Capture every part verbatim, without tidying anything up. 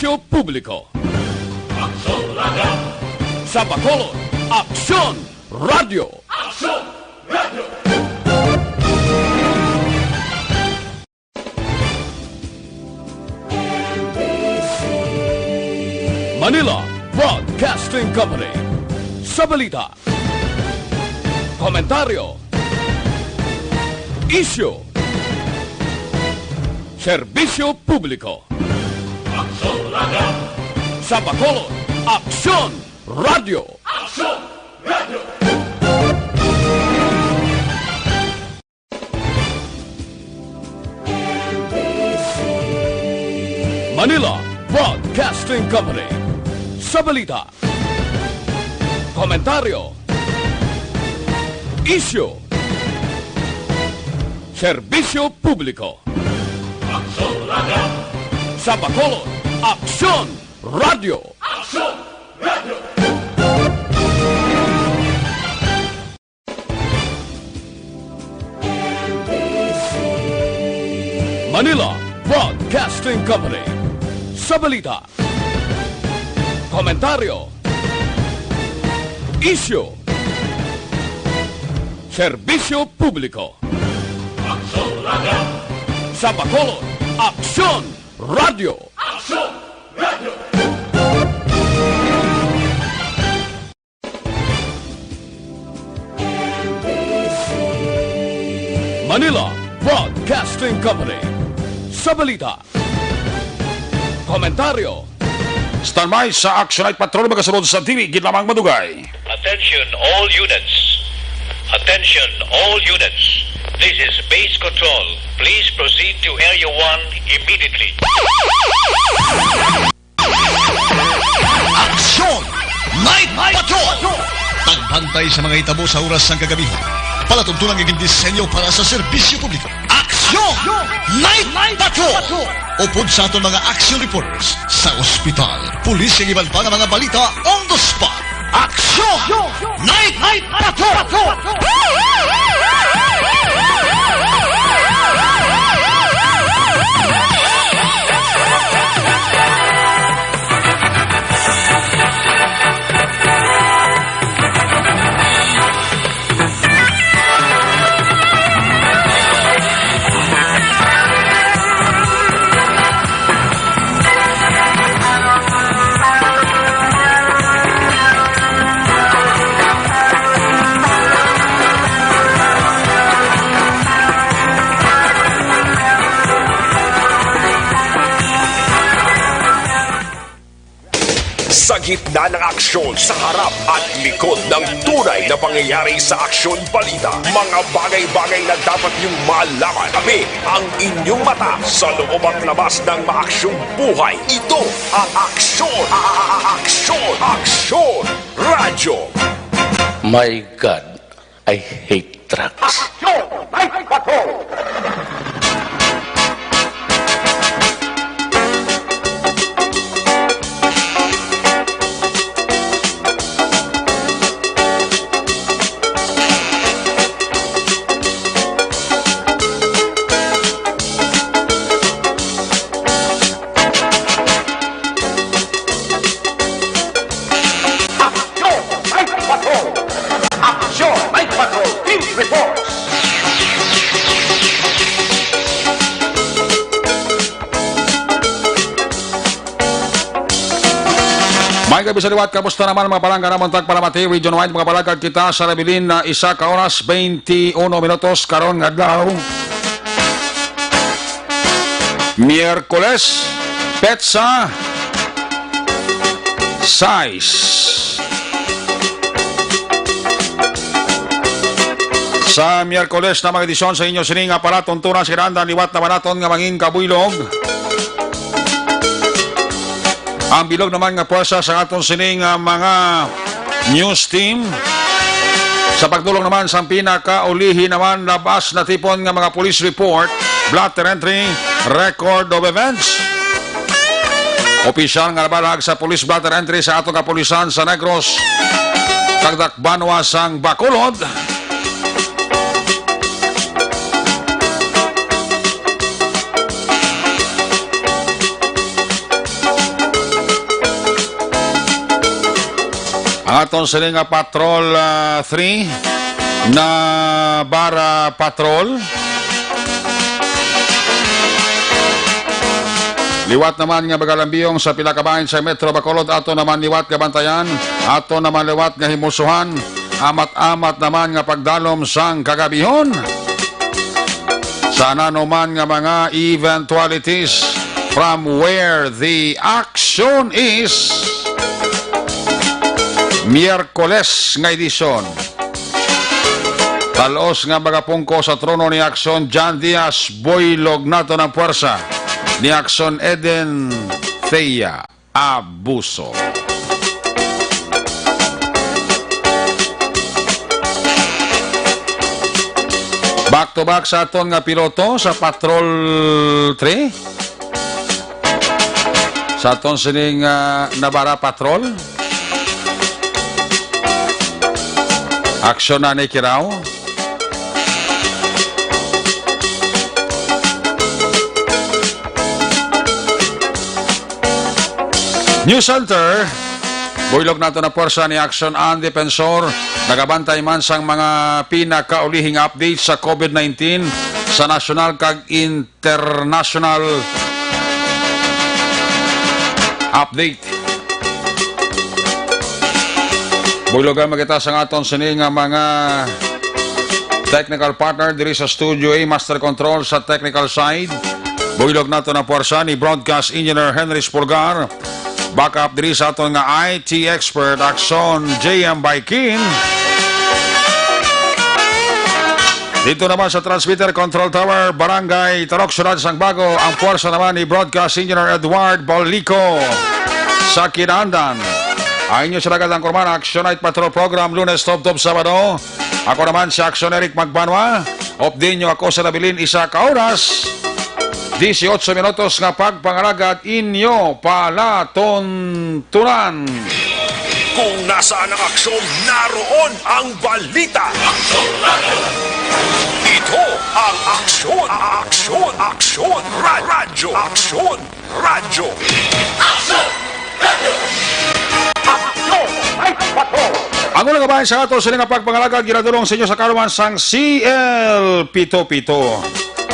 Publiko. Aksyon Radio. Sa Bacolod, Aksyon Radio. Aksyon Radio. Manila Broadcasting Company. Sa balita, komentaryo, isyu, serbisyo publiko. Aksyon Radio. Sa Bacolod, Aksyon Radio. Aksyon Radio. Manila Broadcasting Company. Sa balita, komentaryo, isyu, serbisyo publiko. Aksyon Radio. Sa Bacolod, Aksyon Radio. Aksyon Radio. Manila Broadcasting Company. Sa balita, komentaryo, isyu, serbisyo publiko. Aksyon Radio. Sa Bacolod, Aksyon Radio. Aksyon Radio. Manila Broadcasting Company. Sa balita, komentaryo. Standby sa Action Night Patrol, magasunod sa dili gid lamang madugay. Attention all units. Attention all units. This is Base Control. Please proceed to Area one immediately. Aksyon! Night Patrol! Pagbantay sa mga hitabo sa oras sang kagabihan. Palatuntunan nga gindisenyo para sa serbisyo publiko. Aksyon! Night Patrol! Upod sa aton mga action reporters sa ospital, pulis, kag iban pa nga mga balita on the spot. Aksyon! Night Patrol! Sa gitna ng aksyon, sa harap at likod ng tunay na pangyayari sa aksyon balita, mga bagay-bagay na dapat niyong malaman. Kami ang inyong mata sa loob at labas ng maaksyong buhay. Ito ang Aksyon, a-, a-, a-, Aksyon, Aksyon Radyo. My God, I hate trucks. Aksyon! Night Patrol! Aksyon! Night Patrol! Aksyon! Night Patrol! News Reports! May gabi sa liwat, kamusta naman, mga palangga namon tagpalamati? Region wide, mga palangga, kita sa nabilin na isa ka oras, twenty-uno minutos karon nga adlaw. Miyerkules, petsa sais. Sa Miyerkules na mga edisyon sa inyo sini nga palatuntunan, sa kinahanglan liwat na banaton nga mangin kabuylog ang bilog naman nga pwersa sa aton sini nga mga news team. Sa pagdulong naman sa pinakaulihi naman, labas natipon nga mga police report, blotter entry, record of events. Opisyal nga nabalag sa police blotter entry sa aton kapulisan sa Negros kag dakbanwa sang Bacolod. Aton sini nga Patrol, ah, three, Navarra Patrol. Liwat naman nga magalambiyong sa pila ka bahin sa Metro Bacolod, ato naman liwat nga bantayan, ato naman liwat nga himusuhan, amat-amat naman nga pagdalom sang kagabihon. Sa nanuman nga mga eventualities, from where the action is, Miyerkules nga edisyon. Talos nga magapungko sa trono ni Aksyon John Diaz, buylog naton ang puwersa ni Aksyon Eden Thea Abuso. Back to back sa aton nga piloto sa Patrol three. Sa aton sining, ah, Navarra Patrol. Aksyon na ni Kirao. News Center, buylog nato na puwersa ni Aksyon ang Defensor. Nagabantay man sang mga pinakaulihing update sa COVID nineteen sa nasyonal kag international update. Buylogan man kita sang aton sini nga mga technical partner diri sa Studio A, Master Control sa technical side. Buylog nato na puwersa ni Broadcast Engineer Henry Spulgar. Backup diri sa aton nga I T expert, Aksyon J M Baikin. Dito naman sa Transmitter Control Tower, Barangay Tarok, Siyudad sang Bago, ang puwersa naman ni Broadcast Engineer Edward Balico sa Kinaandan. Ang inyo sila gatang kurman, Action Night Patrol Program, Lunes tubtob Sabado. Ako naman si Action Eric Magbanwa. Update nyo ako sa nabilin isa ka oras. Dieciocho minutos nga pagpangalagad inyo palatuntunan. Kung nasaan ang aksyon, naroon ang balita. Ito ang Aksyon, Aksyon, Aksyon, Ra-, Radyo, Aksyon, Radyo. Aksyon! Radyo! Aksyon! Ay, patrol! Ang unang kabahin sa ato sini nga pagpangalagad ginadulong sa inyo sa kaluman sang C L pito pito.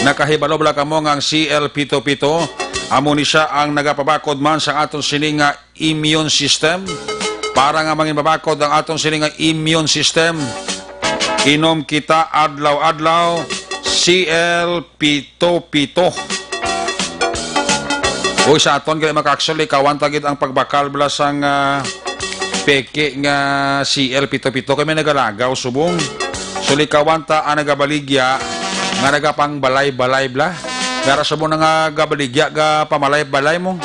Nakahibalo bala kamo nga ang C L pito pito amo ni siya ang nagapabakod man sa aton sini nga immune system? Para nga manginbabakod ang aton sini nga immune system, inom kita adlaw-adlaw C L pito pito. Uy, sa aton gali, mga ka-Aksyon, likawan ta gid ang pagbakal bala sang, ah, peke nga C L pito pito, kay may nagalagaw subong. So, likawan ta ang nagabaligya nga nagapangbalay-balay bala. Gara subong na nga gabaligya, gapamalay-balay mo.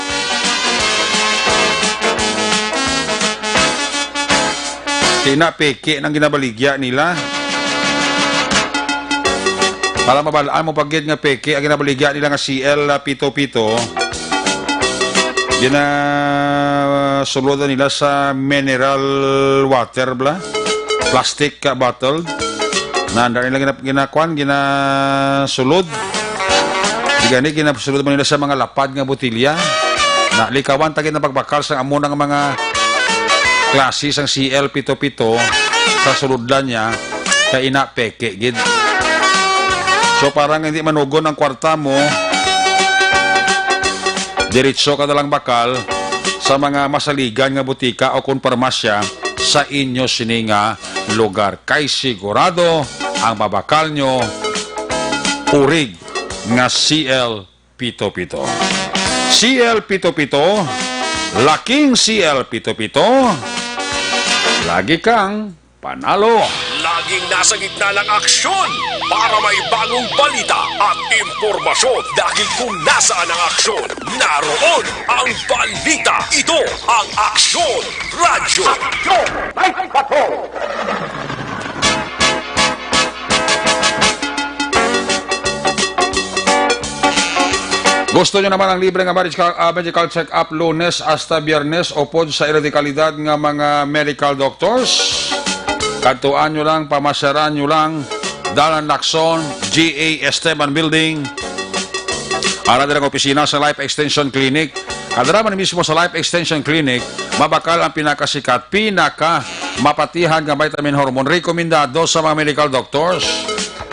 Di na peke nang ginabaligya nila. Para mabalaan mo pa gid nga peke ang ginabaligya nila nga C L pito pito. Ginasulod na nila sa mineral water bala. Plastic, ah, bottle. Na, anda nila gina-, ginakuan, ginasulod. Di gani, ginasulod man nila sa mga lapad nga botilya. Na, likawan ta gid ang pagbakal sa amo nga mga klase sang C L pito pito sa sulodlan niya, kay ina peke gid. So, para nga hindi manugon ang kwarta mo, diretso ka na lang bakal sa mga masaligan nga butika o kon parmasya sa inyo sini nga lugar. Kay sigurado ang mabakal nyo urig nga C L pito pito. C L pito pito, laking C L pito pito, lagi kang panalo. Laging nasa gitna ng aksyon para may bagong balita at impormasyon. Dahil kung nasaan ang aksyon, naroon ang balita. Ito ang Aksyon Radyo. Aksyon Night Patrol. Gusto nyo naman ang libre nga medical, ah, medical check-up Lunes hasta Biyernes upod sa ila dekalidad nga mga medical doctors? Kadtuan nyo lang, pamasyaran nyo lang, Dalan Lacson, G A Esteban Building. Ara dira ang opisina sa Life Extension Clinic. Kadara man mismo sa Life Extension Clinic, mabakal ang pinakasikat, pinaka mapatihan nga vitamin hormone rekomendado sa mga medical doctors.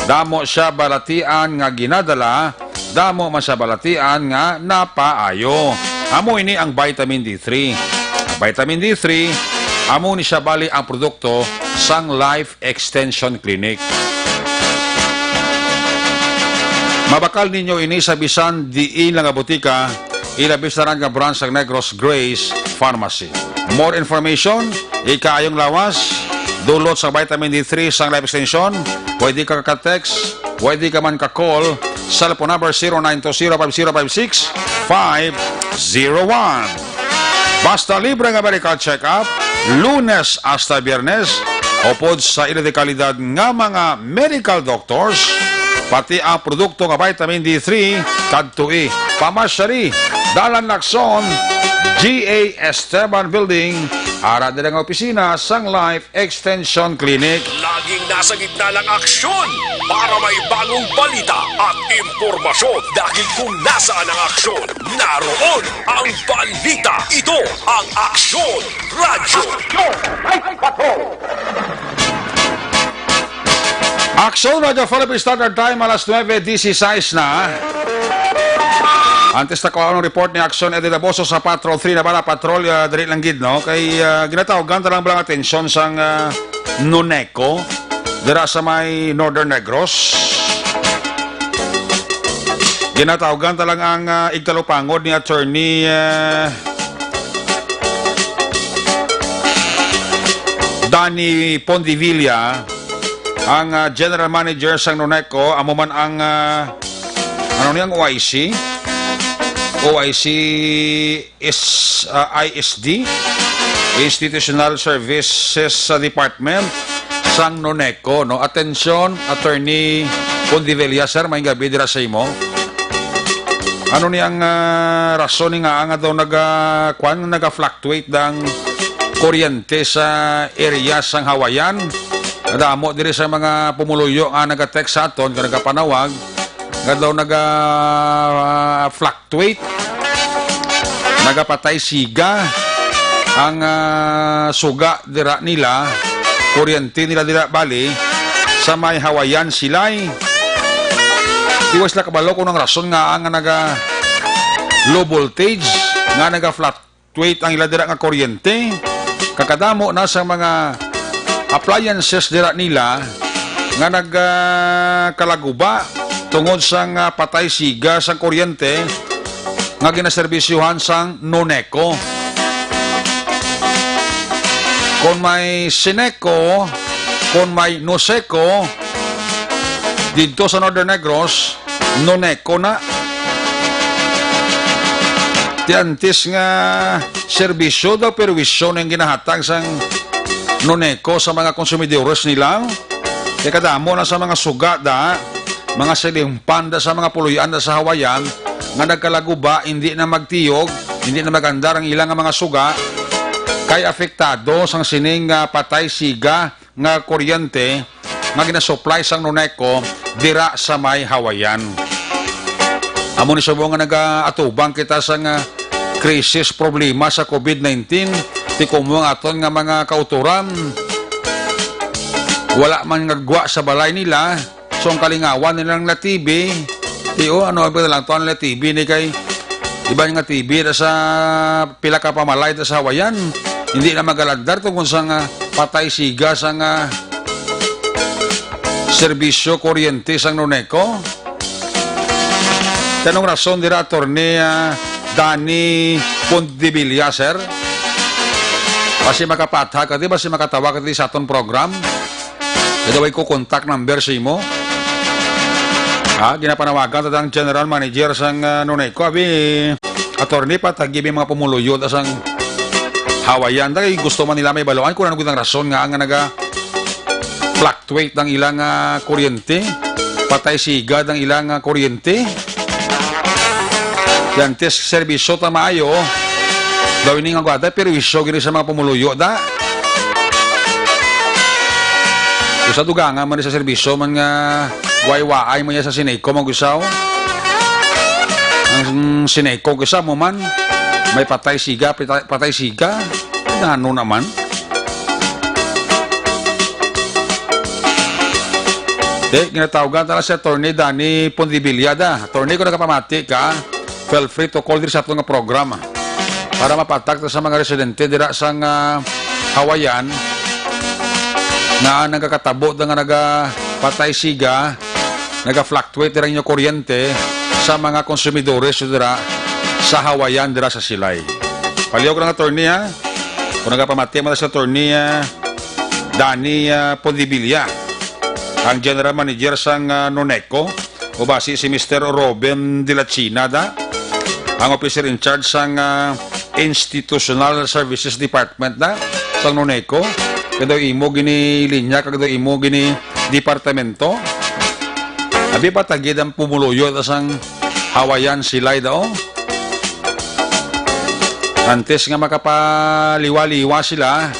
Damo siya balatian nga ginadala, damo man siya balatian nga napaayo. Amo ini ang vitamin D three. Ang vitamin D three, amo ni siya bali ang produkto sang Life Extension Clinic. Mabakal ninyo ini sa bisan diin lang nga butika, ilabi sa nga branch sang Negros Grace Pharmacy. More information, ikaayong lawas, dulot sa vitamin D three sang Life Extension, pwede ka ka-text, pwede ka man ka-call, cellphone number zero nine two zero five zero five six five zero one. Basta libre nga medical check-up, Lunes hasta Biyernes, upod sa ila dekalidad nga mga medical doctors, pati ang produkto nga vitamin D three, kadtoi. Pamasyari, Dalan Lacson, G A Esteban Building, ara dira nga opisina sang Life Extension Clinic. Laging nasa gitna ng aksyon para may bagong balita at impormasyon. Dahil kung nasaan ang aksyon, naroon ang balita. Ito ang Aksyon Radyo. Aksyon Radyo Philippine Standard Time, alas nuebe dieciséis na. Antes ta kuhaon ang report ni Aksyon Eddie Laboso sa Patrol three na bala, Patrol, ah, dali lang gid, no? Kay, ah, ginatawgan ta lang bala ang atensyon sang, ah, Noneco dira sa may Northern Negros. Ginatawgan ta lang ang, ah, igtalupangod ni Attorney, ah, Danny Pondevilla, ang, ah, general manager sang Noneco, amo man ang, ah, ano ni ang O I C? O I C is, ah, I S D, Institutional Services, ah, Department sang Noneco, no? Atensyon, Attorney Pondevilla, sir, may gabi dira sa imo. Ano ni ang, ah, rason ni nga, nga daw naga, kwan, naga-fluctuate ang kuryente sa area sang Hawayan? Nadamo diri sa mga pumuluyo nga naga-text sa aton, nga nagapanawag, nga daw naga, ah, fluctuate, nagapatay siga ang, ah, suga dira nila, kuryente nila dira bali sa may Hawayan Silay. Di wa sila kabalo kung ang rason nga ang naga low voltage nga naga fluctuate ang ila dira nga kuryente. Kag kadamo na sa mga appliances dira nila nga nag, ah, kalaguba tungod sang, ah, patay siga sang kuryente nga ginaserbisyuhan sang Noneco. Kon may Sineco, kon may Noseco, didto sa Northern Negros, Noneco na. Ti antes nga serbisyo daw, perwisyo na ang ginahatag sang Noneco sa mga konsumidores nila. Kay kadamo na sa mga suga da, mga silimpan da sa mga puloy-an da sa Hawayan nga nagkalaguba, hindi na magtiyog, hindi na magandar ang ilang nga mga suga, kay apektado sang sining, ah, patay siga nga kuryente nga ginasupply sang Noneco dira sa may Hawayan. Amo ni subong nga nagaatubang kita sa nga krisis, problema sa COVID nineteen, ti kumo ang aton nga mga kautoran, wala man nga gwa sa balay nila, so ang kalingawan nila nga T V, ti, o, ano, ang pagdalantuan nila T V ni kay iban nga T V na sa pila ka pamalay ta sa Hawayan, hindi na magalandar tungod sa nga patay siga sa nga serbisyo kuryente sang Noneco. Kanong rason dira, Attorney, ah, Danny Pondevilla, sir? Basi makapatha ka di, basi makatawa ka di sa aton program. Kaya way ko contact number sa imo. Ha, ginapanawagan ta ang general manager sang, ah, Noneco. Abi, attorney, patagi may mga pumuluyo ta sang Hawayan. Tay gusto man nila may baluan kung ano gud ang rason nga ang naga fluctuate ang ilang, ah, kuryente. Patay siga ang ilang, ah, kuryente. Yan, tis serbisyo ta maayo. Daw ini nga gwada, pero isyo gini sa mga pumuluyo da. Usa dugangan man sa serbisyo man nga way-waay man niya sa Sineco, mag-usaw. Ang Sineco, kisa mo man, may patay siga, patay, patay siga. Ano naman? Di, ginatawgan ta na si Attorney Danny Pondibillada. Attorney, kung nagapamati ka, feel free to call diri sa aton nga programa para mapatak ta sa mga residente dira sang, ah, Hawaiian nga nagakatabo da nga nagapatay siga, naga-fluctuate dira inyo kuryente sa mga konsumidores dira sa Hawaiian dira sa Silay. Palihog lang, attorney, ha? Kung nagapamati man sa attorney, ah, Danny, ah, Pondibilla, ang general manager sang, ah, Noneco, o basi si Mister Robin de la China da, ang officer in charge sang, ah, Institutional Services Department da sang Noneco, kag daw imo gini linya, kag daw imo gini departamento. Abi pa tagid ang pumuluyo ta sang Hawaiian Silay daw. Antes nga makapaliwa-liwa sila,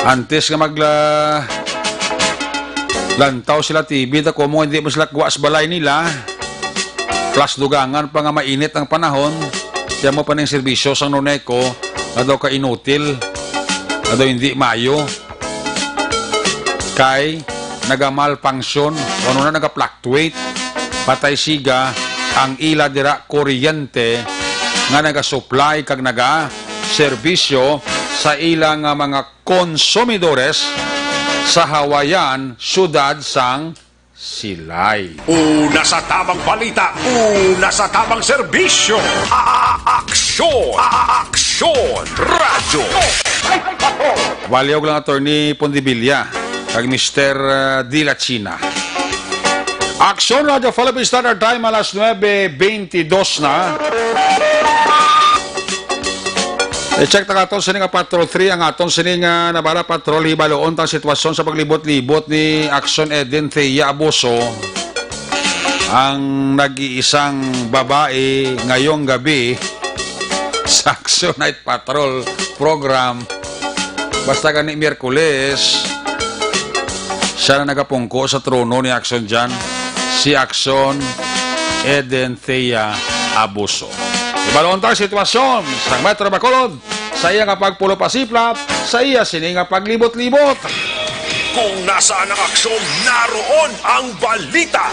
antes nga magla-, lantaw sila T V, ta komo hindi mo sila kuha sa balay nila. Plus dugangan pa nga mainit ang panahon, kaya mo pa ning serbisyo sang Noneco, nga daw ka inutil, nga daw hindi mayo. Kay nagamalfunction, o ano na, naga-fluctuate, patay siga ang ila dira kuryente nga naga-supply kag naga-serbisyo sa ila nga mga konsumidores sa Hawaiian, siyudad sang Silay. Una sa tamang balita, una sa tamang serbisyo, a-, aksyon, a-, aksyon, radyo. Palihog lang, Attorney Pondibilla, kag Mister, uh, De La China. Aksyon Radyo Philippine Standard Time, alas nuebe beintidos na. I-check ta aton sini nga Patrol three, ang aton sini nga nabara patrol, hibaluon ta ang sitwasyon sa paglibot-libot ni Aksyon Eden Thea Abuso, ang nag-iisang babae ngayong gabi sa Aksyon Night Patrol program. Basta gani Miyerkules, siya na nagapungko sa trono ni Aksyon dyan, si Aksyon Eden Thea Abuso. Hibaluon ta ang sitwasyon sa Metro Bacolod, sa iya nga pagpulop-asiplap, sa iya sini nga paglibot-libot. Kung nasaan ang aksyon, naroon ang balita.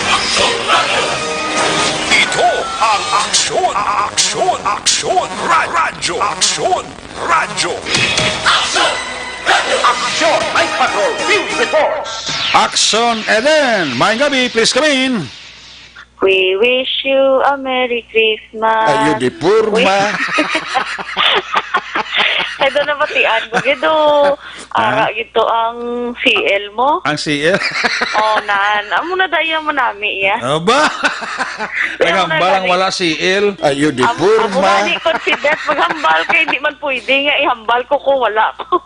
Ito ang aksyon, aksyon, aksyon, ra-, radyo, aksyon, radyo. Aksyon! Aksyon! Night Patrol News Reports! Aksyon, Eden! Maayong gabi, please come in. We wish you a Merry Christmas. Ay, yun, di purma. Uy. Ay, doon nabatian ko. Gid, oh. Ara, Ha? gid to ang C L mo. Ang C L? Oh, nan. Amo na daya mo nami, iya. Aba? Kaya mo na Naghambal ang gani. Wala C L. Ay, yun, di Amo, amo purma. Gani, confident maghambal kay di man pwede nga ihambal ko kung wala ko.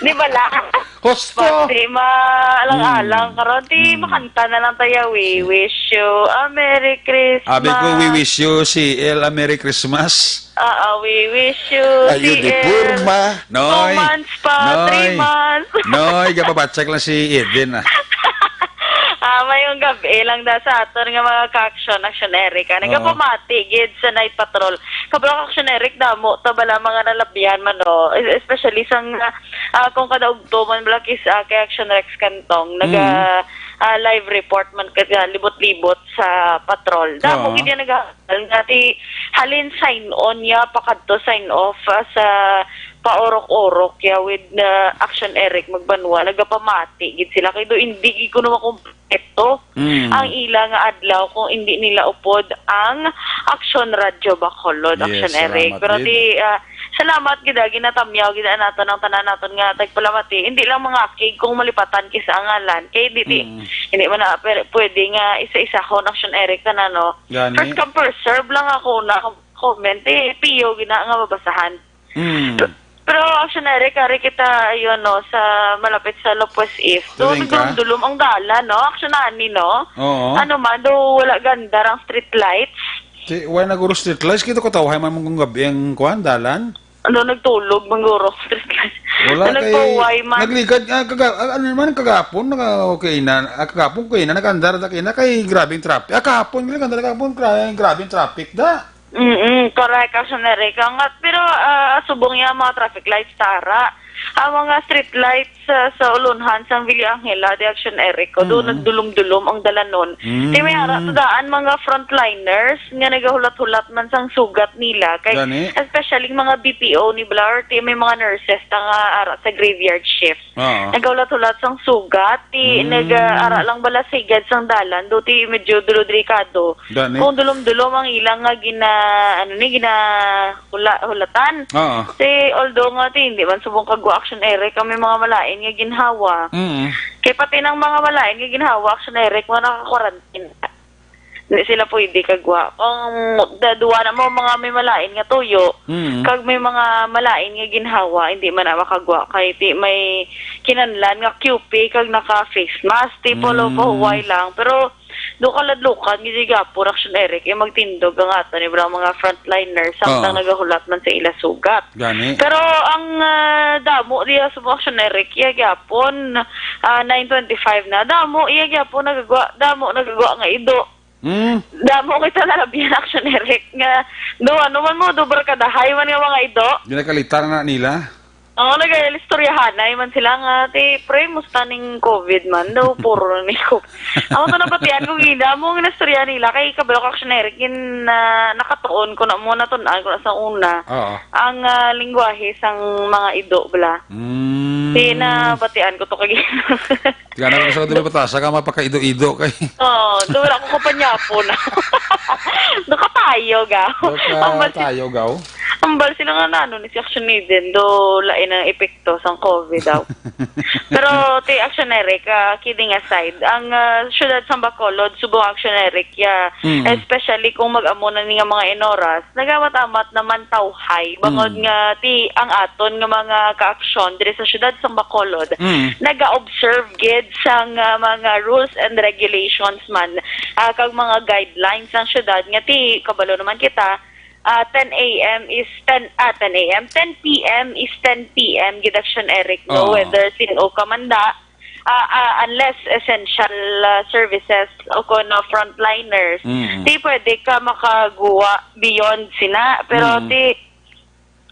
Di ba lang? Husto. Pati maalang-alang Mm. karon, di Mm. makanta na lang tayo, "We wish you a Merry Christmas." Abi ko, "We wish you, C L, a Merry Christmas." Oo, "We wish you, Ayun, di C L, purma. Noy. Two months pa, Noy. Three months." Noy, gapabatsak lang si Eden, ah. Ah, mayong gabi lang da sa aton nga mga ka-action, Action Erica. Oo. Nagapamati gid sa Night Patrol. Kabalo ka, Action Eric, damo ta bala mga nalabihan man, no? Es-, especially sang, ah, kung kada ugto man bala kis, ah, kay Action Rex Cantong, naga, Mm. ah, live report man ka, ah, libot-libot sa patrol. Damo Oo. gid yan naga-, dati halin sign on niya, pakadto sign off, ah, sa paurok-urok ya with, ah, Action Eric Magbanwa. Nagapamati gid sila. Kay do, hindi gid ko naman kung ito Mm. ang ila nga adlaw kung hindi nila upod ang Aksyon Radyo Bacolod, Yes, Aksyon Eric. Salamat Pero gid. Di, ah, salamat gid, ah, ginatamyaw gid naton ang tanan naton nga tagpalamati. Hindi lang mga akig kung malipatan kisa ang ngalan. Kay di, di, Mm. hindi man na pwede, pwede nga isa-isa ko, Aksyon Eric, tanan, no? Gani. First come, first serve lang ako na comment. Eh, piyo gina nga mabasahan. Mm. Pero, Action Eric, ari kita, ayun, no, sa malapit sa Lopez East. So, Galing ka? nagdulom-dulom ang dalan, no? Action ani, no? Oo. Ano man, do wala ganda ang street lights. Si, wala na guro street lights. Kita ko tawhay man mong gabi ang kuwan, dalan. Ano, nagtulog man guro street lights. Wala So, kay, nagpahuway man. nagligad, ah, kaga-, ah, ano naman, kagapon, naka, okay na, ah, kagapon, okay na, nag-andar, okay na, kay grabing traffic. Ah, kahapon, nag-andar, kahapon, gra-, grabing traffic, da. Mm, correct, Action Eric. Ang, pero, ah, subong niya mga traffic lights, tara. Ang mga street lights, ah, sa ulunhan sang Villa Angela, di, Action Eric, ko, doon Mm. nagdulom-dulom ang dalanon. Mm. Ti may ara to daan mga frontliners nga nagahulat-hulat man sang sugat nila. Kay, Gani? especially mga B P O ni Blar, ti may mga nurses ta nga ara sa graveyard shift. Oo. Nagaulat-ulat sang sugat, ti Mm. nag-, ah, ara lang bala sa higad sang dalan, do ti medyo duro delikado. Gani? Kung dulom-dulom ang ilang nga gina-, ano ni, gina-, hula-, hulatan. Oo. Ti, although nga ti, hindi man subong kagwa, Action Eric, ang may mga malain nga ginhawa. Mm. Kay pati nang mga malain nga ginhawa, Action Eric, mga naka-quarantine. Hindi sila pwede kagwa. Kung da-, duwa na mo mga may malain nga tuyo, Mm. kag may mga malain nga ginhawa, hindi man na makagwa. Kay ti may kinanlan nga Q P kag naka-face mask, ti polo Mm. pahuway lang. Pero do kaladlukan, gid gapon, Action Eric, yung magtindog ang ato ni mga frontliners, samtang Oo. nagahulat man sa ila sugat. Gani. Pero ang, ah, damo diya sa mga Action Eric, iya gyapon, ah, nine twenty-five na. Damo, iya gyapon nagagwa, damo nagagwa nga ido. Hmm. Damo kita nalabihan, Action Eric, nga do, ano man mo, do barkadahay man nga mga ido. Ginakalitan na nila? Oo, nag-istoryahanay man sila nga, "Ti, pre, musta ning covid man?" Daw, puro na ni covid. Ako to nabatian ko, gina, mo nga nastorya nila, kay kabalo ka, Action Eric, gin, ah, nakatuon ko na mo, natun-an ko na sa una. Oo. Ang, ah, lingwahe sang mga ido, bala. Mm. Ti, nabatian ko to kay Tiga na ko sa dulo patasa ka mapakaido-ido kay. Oo, do wala ko kapanyapo na. Do katayo, gaw. Do Ang bal-, katayo, gaw. Ang bal sila nga nano ni si Action Eden, do lain ang epekto sang covid daw. Pero ti Action Eric, ah, kidding aside, ang, ah, syudad sang Bacolod, subong Action Eric, ya, Mm. especially kung mag-amo na ni nga mga inoras, nagamat-amat naman tawhay, bangod Mm. nga ti ang aton nga mga kaaksyon diri sa syudad sang Bacolod, Mm. naga-observe gid sang, ah, mga rules and regulations man, ah, kag mga guidelines sang syudad nga ti kabalo naman kita, ah, ten A M is ten, ah, ten A M, ten P M is ten P M gid, Action Eric, no? Oo. Whether sin-o ka man da, ah, ah, unless essential, ah, services o kuno frontliners, Mm. di pwede ka makaguwa beyond sina. Pero Mm. ti,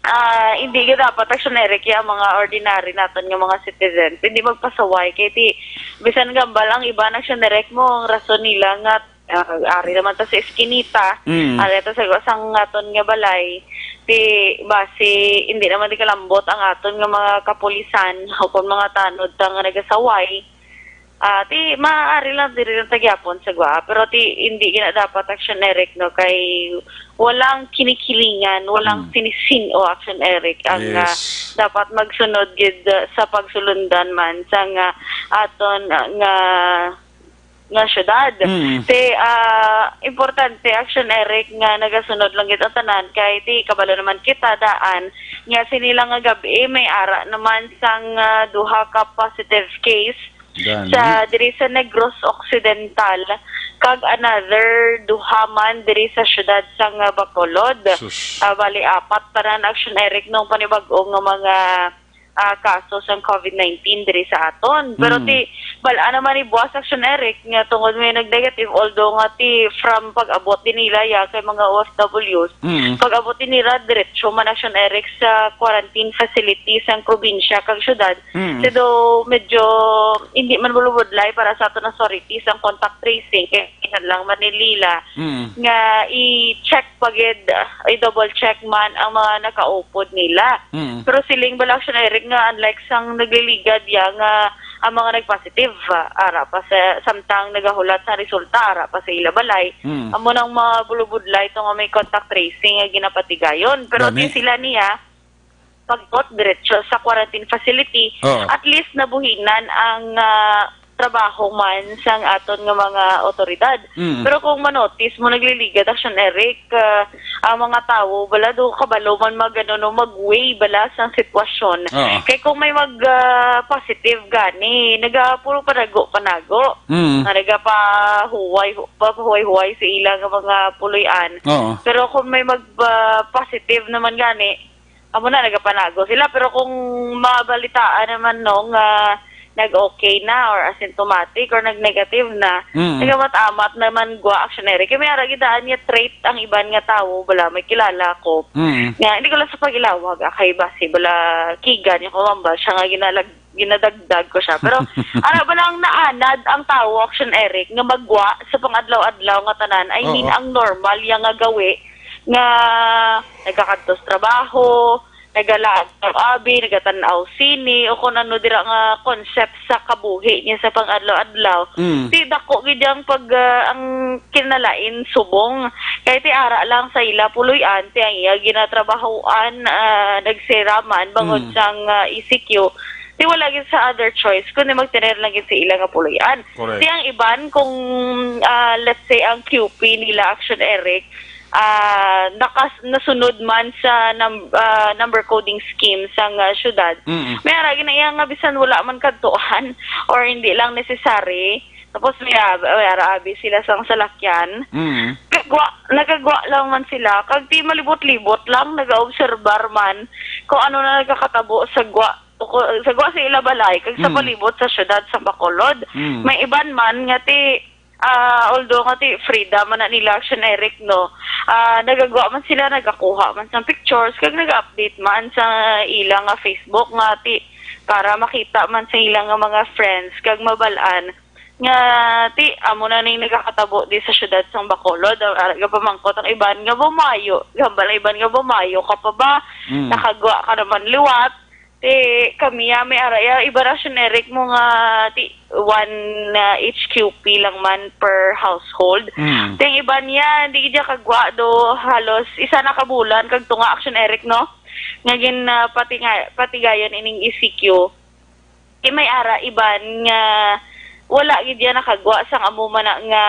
ah, hindi gyud dapat, Action Eric, ya mga ordinary naton nga mga citizens, hindi magpasaway kay ti bisan gambal ang iban, Action Eric, mo ang rason nila nga, ah, ari naman ta sa eskinita, Mm. ari ta sa sang aton nga balay, ti basi hindi naman di kalambot ang aton nga mga kapulisan o kon mga tanod ta nga nagasaway. Ah, ti maaari lang diri lang ta gyapon sa Guaa, pero ti hindi gina dapat, Action Eric, no, kay walang kinikilingan, walang Mm. sinisin-o, Action Eric, ang, ah, Yes. dapat magsunod gid, ah, sa pagsulundan man sa nga aton, ah, nga, nga syudad. Mm. Ti, ah, importante, Action Eric, nga nagasunod lang gid ang tanan kay ti kabalo naman kita daan nga sini lang nga gab-i may ara naman sang, ah, duha ka positive case Gani. sa, diri sa Negros Occidental, kag another duha man diri sa syudad sang, ah, Bacolod. Sus. Ah, bali, apat tanan, Action Eric, nung panibag-o nga mga, ah, kaso sang covid nineteen diri sa aton. Pero Mm. ti, bal-an naman ni buwas, Action Eric, nga tungod may nag-negative, although nga ti from pag-abot din nila, ya, kay mga O F Ws, Mm. pag-abot din nila, diretso man, Action Eric, sa quarantine facility sang probinsya kag syudad. Mm. Pero medyo hindi man bulubudlay para sa aton authorities ang contact tracing, kay kinahanglan man ni nila Mm. nga i-check pa gid, ah, i-double check man ang mga nakaupod nila. Mm. Pero siling bala, Action Eric, nga unlike sang nagliligad ya nga ang mga nagpositive, ah, ara pa sa samtang nagahulat sa resulta, ara pa sa ila balay. Mm. Amo nang mga bulubudlay to nga may contact tracing nga ginapatigayon. Pero Gani. Di sila niya, pag-abot diretso sa quarantine facility, Oo. at least nabuhinan ang, ah, trabaho man sang aton nga mga otoridad. Mm. Pero kung manotis mo, nagliligad, Action Eric, ah, ang mga tawo, bala do kabalo man mag, ano, no, mag-weigh bala sang sitwasyon. Oo. Kay kung may mag, ah, positive gani, naga puro panago-panago. Mm. Nga nagapahuway, pahuway-huway sa ila nga mga puloy-an. Oo. Pero kung may mag, ah, positive naman gani, amo na, nagapanago sila. Pero kung mabalitaan naman, no, nga nag-okay na or asymptomatic or nag-negative na, Mm. nagamat-amat naman gwa, Action Eric. Kay may ara gid daan niya trait ang iban nga tawo, bala, may kilala ko. Mm. Nga, hindi ko lang sa pag-ilawag, ah, kay basi, bala, kigan yung kumambal siya nga ginalag-, ginadagdag ko siya. Pero, ara ba lang naanad ang tawo, Action Eric, nga magwa sa pang-adlaw-adlaw nga tanan? I mean, Oo. ang normal yang nga gawi nga nagakadto sa trabaho, nagalaag sa abi, nagatan-aw sini, o kung ano dira nga concept sa kabuhi niya sa pang-adlaw-adlaw. Mm. Ti dako gid ang pag, ah, ang kinalain subong. Kay ti ara lang sa ila puloy-an, ti ang iya ginatrabahoan, ah, nagsiraman bangod Mm. sang, ah, E C Q. Ti wala gid sa other choice, kundi magtener lang gid sa ila nga puloy-an. Correct. Ti ang iban, kung, ah, let's say, ang Q P nila, Action Eric, ah, nakas-, nasunod man sa num-, ah, number coding scheme sang, ah, syudad. Mm. May ara gid na iya nga bisan wala man kadtuan or hindi lang necessary. Tapos may ab-, may ara abi sila sang salakyan. Mm. Kagwa, nagagwa lang man sila. Kag ti malibot-libot lang, nagaobserbar man kung ano na nagakatabo sa gwa, o ko-, sa gwa sa ila balay, kag sa Mm. palibot sa syudad sa Bacolod. Mm. May iban man nga ti, ah, although nga ti freedom man na nila, Action Eric, no, ah, nagagwa man sila, nagakuha man sang pictures, kag nag-update man sa ila nga Facebook nga ti para makita man sa ila nga mga friends, kag mabal-an nga ti amo na ning nagakatabo di sa syudad sang Bacolod. Ang ara gapamangkot ang iban nga bumayo, gambal ang iban nga bumayo ka pa ba? Mm. Nakagwa ka naman liwat. Ti kami, ah, may ara ya, iba ra, Action Eric, mo nga ti one, ah, H Q P lang man per household. Mm. Ti ang iban niya, hindi gid kagwa do, halos isa na ka bulan kag tunga, Action Eric, no? Nga gin, ah, patinga-, patigayon ining E C Q. Ti may ara iban nga wala gid ya nakagwa sang amo man na nga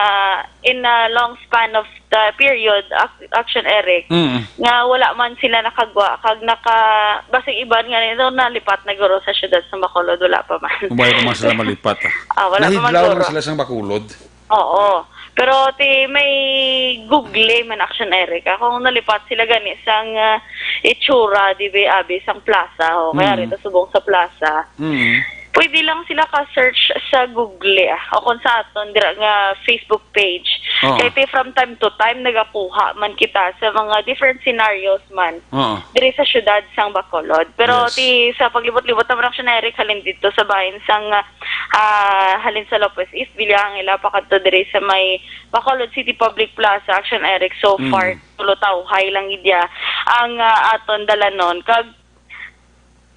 in a long span of the period, Ac-, Action Eric, Mm. nga wala man sila nakagwa, kag naka-, basig iban nga nito nalipat na guro sa syudad sa Bacolod, wala pa man. Wala pa man sila malipat, ah. Ah, wala pa man Nahidlaw guro. Lang sila sang Bacolod. Oo. Pero ti may Google man, Action Eric, ah, kung nalipat sila gani sang, ah, itsura, di ba, abi, sang plaza, o kaya Mm. rito subong sa plaza. Mm. Pwede lang sila ka-search sa Google, ah, o kung sa aton dira nga Facebook page. Oo. Kay ti from time to time nagakuha man kita sa mga different scenarios man. Oo. Diri sa syudad sang Bacolod. Pero Yes. ti sa paglibot-libot naman, Action Eric, halin dito sa bahin sang, ah, halin sa Lopez East, Villangela, pakadto diri sa may Bacolod City Public Plaza, Action Eric, so Mm. far, tulo tawhay lang gid ya ang, ah, aton dalanon. Kag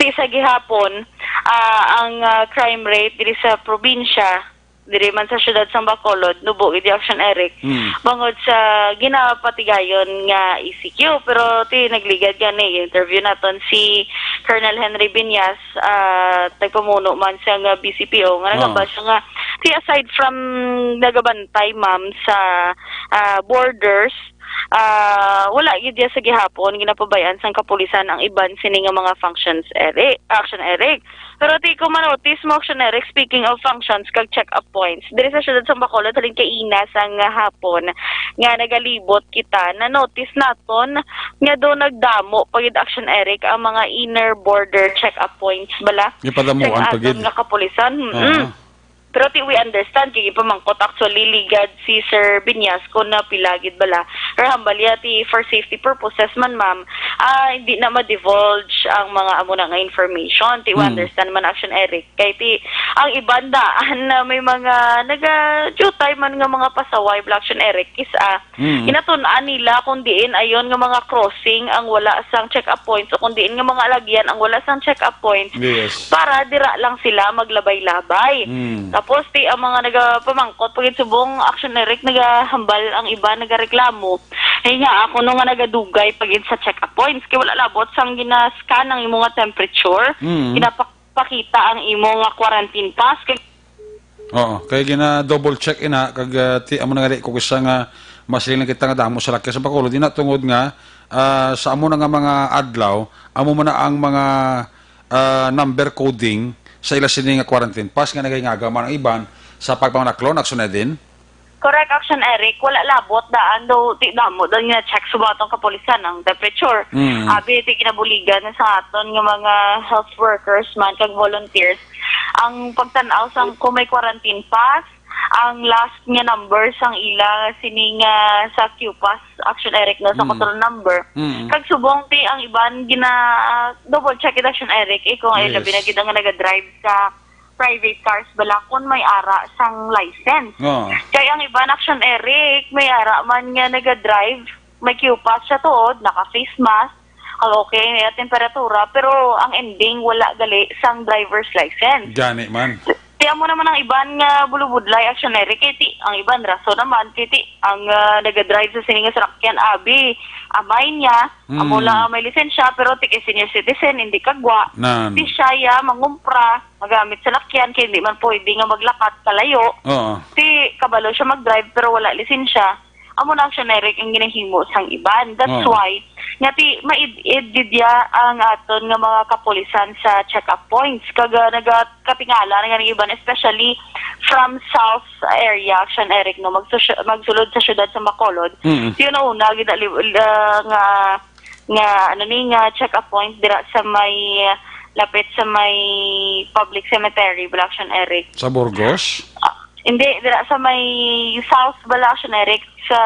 ti sa gihapon, ah, ang, ah, crime rate diri sa probinsya, diri man sa syudad sang Bacolod, nubo gid, Action Eric, Mm. bangod sa ginapatigayon nga E C Q. Pero ti nagligad gani, interview naton si Colonel Henry Binyas, ah, nagpamuno man siya nga B C P O, nga Oo. nagabal siya nga, ti aside from nagabantay, ma'am, sa, ah, borders, ah, wala gid ya sa gihapon ginapabay-an sang kapulisan ang iban sini nga mga functions, Eric, Action Eric. Pero ti ko manotis mo, Action Eric, speaking of functions kag check-up points, diri sa syudad sang Bacolod, halin kay ina sang hapon nga nagalibot kita, na-notice naton nga do nagdamo pa gid, Action Eric, ang mga inner border check-up points bala. Gipadamuan Sa pa gid. Aton nga kapulisan. Mm-mm. Oo. Pero ti we understand, kay gipamangkot actually ligad si Sir Binyas kung na pila gid bala. Pero hambal ya ti for safety purposes man, ma'am, ah, hindi na ma-divulge ang mga amo na nga information. Ti we Hmm. understand man, Action Eric. Kay ti, ang iban daan na may mga naga-dutay man nga mga pasaway, Black Action Eric, is, ah, Hmm. ginatun-an nila kung diin ayon nga mga crossing ang wala sang check-up points o kung diin nga mga alagyan ang wala sang check-up points Yes. para dira lang sila maglabay-labay. Hmm. Tapos, ti, ang mga nagapamangkot, pag subong, Action Eric, nagahambal ang iba, nagareklamo. Ay nga, ako no nga nagadugay pag sa check-up points, kay wala labot sang gina-scan ang imo nga temperature, Hmm. ginapakita ang imo nga quarantine pass, kay Oo, kay gina-double check ina, kag, ah, ti, amo na nga di ko kisa nga masiling na kita nga damo sa lakyan sa Bacolod. Di na tungod nga, ah, sa amo na nga mga adlaw, amo man na ang mga, ah, number coding sa ila sini nga quarantine pass nga nagahingaga man ang iban sa pagpamanaklon, Action Edin? Correct, Action Eric. Wala labot daan do, ti damo daan nga check sa atong kapulisan ang temperature. Mm. Abi, ti kinabuligan na sa aton nga mga health workers man kag volunteers. Ang pagtan-aw sang kung may quarantine pass, ang last nga number sang ila sining, ah, sa Q pass, Action Eric, no, sa Mm. control number. Mm. Kag subong ti ang iban gina, ah, double check it, Action Eric, eh, kung ay Yes. labi na gid ang naga-drive sa private cars bala kung may ara sang license. Oo. Kay ang iban, Action Eric, may ara man nga naga-drive, may Q pass siya tuod, naka-face mask, ang okay niya temperatura, pero ang ending wala gali sang driver's license. Gani man. Ti amo naman ang iban nga bulubudlay, Action Eric, kay ti ang iban rason naman, kay ti ang, ah, naga-drive sa sini nga salakyan, abi, amay niya, amo Mm. lang ang may lisensya, pero ti kay senior citizen, hindi kagwa. Nan. Ti siya ya mangumpra, magamit salakyan, kay hindi man pwede nga maglakat kalayo. Oo. Ti kabalo siya mag-drive, pero wala lisensya. Amo na, Action Eric, ang ginahimo sang iban. That's Oo. why nga ti maid-id gid ya ang aton nga mga kapulisan sa check-up points. Kag, ah, nagakatingala na nga ang iban, especially from south area, Action Eric, no, magsus-, magsulod sa siyudad sa Bacolod. Mm. Yun ang una, gid, ah, nga, nga, ano ni, nga check-up point dira sa may, lapit sa may public cemetery, bala, Action Eric. Sa Burgos? Ah, hindi, dira sa may south bala, Action Eric, sa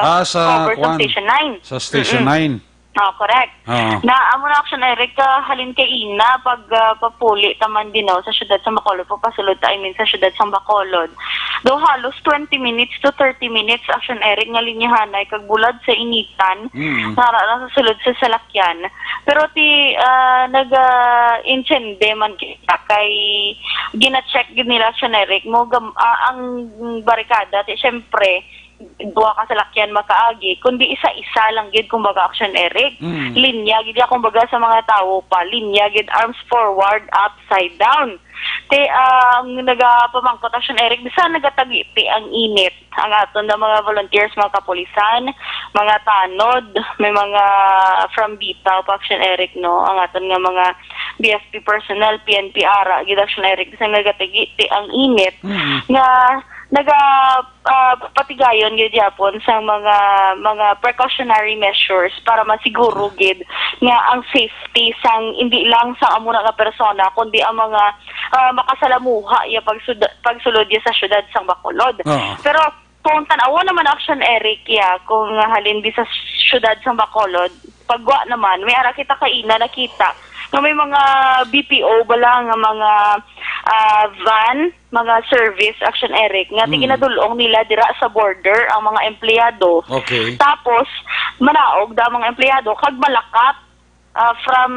Ah, sa over sa kwan. Station nine. Sa Station Mm-mm. nine. Oh, correct. Oo. Na amo na, Action Eric, ah, halin kay ina pag, ah, papuli ta man din, no, sa siyudad sa Bacolod, papasulod ta, I mean, sa siyudad sa Bacolod. Do halos twenty minutes to thirty minutes, Action Eric, nga linyahanay kag bulad sa initan, Mm. nga ara lang sa sulod sa salakyan. Pero ti, ah, nag, ah, intindi man kita kay gina-check gid nila, Action Eric, mo gam-, ah, ang barikada, ti, syempre, duha ka salakyan makaagi, kundi isa-isa lang gid, kumbaga, Action Eric. Mm. Linya gid ya, kumbaga, sa mga tawo pa. Linya gid, arms forward, upside down. Ti, ang nagapamangkot, Action Eric, bisan nagatagiti ang init, ang aton na mga volunteers, mga kapulisan, mga tanod, may mga from Bitaw pa, Action Eric, no? Ang aton nga mga B F P personnel, P N P ara, gid, Action Eric, bisan nagatagiti ang init, Mm. nga naga, ah, patigayon gid yapon sang mga, mga precautionary measures para masiguro gid nga ang safety sang, hindi lang sang amo na nga persona, kundi ang mga, ah, makasalamuha ya pagsud-, pagsulod ya sa siyudad sang Bacolod. Oo. Pero kung tan-awon naman, Action Eric, ya, kung halin di sa siyudad sang Bacolod, pagwa naman, may ara kita kaina nakita nga may mga B P O bala nga mga, ah, van, mga service, Action Eric, nga Mm. tiginadulong nila dira sa border ang mga empleyado. Okay. Tapos, manaog da ang mga empleyado kag malakat, ah, from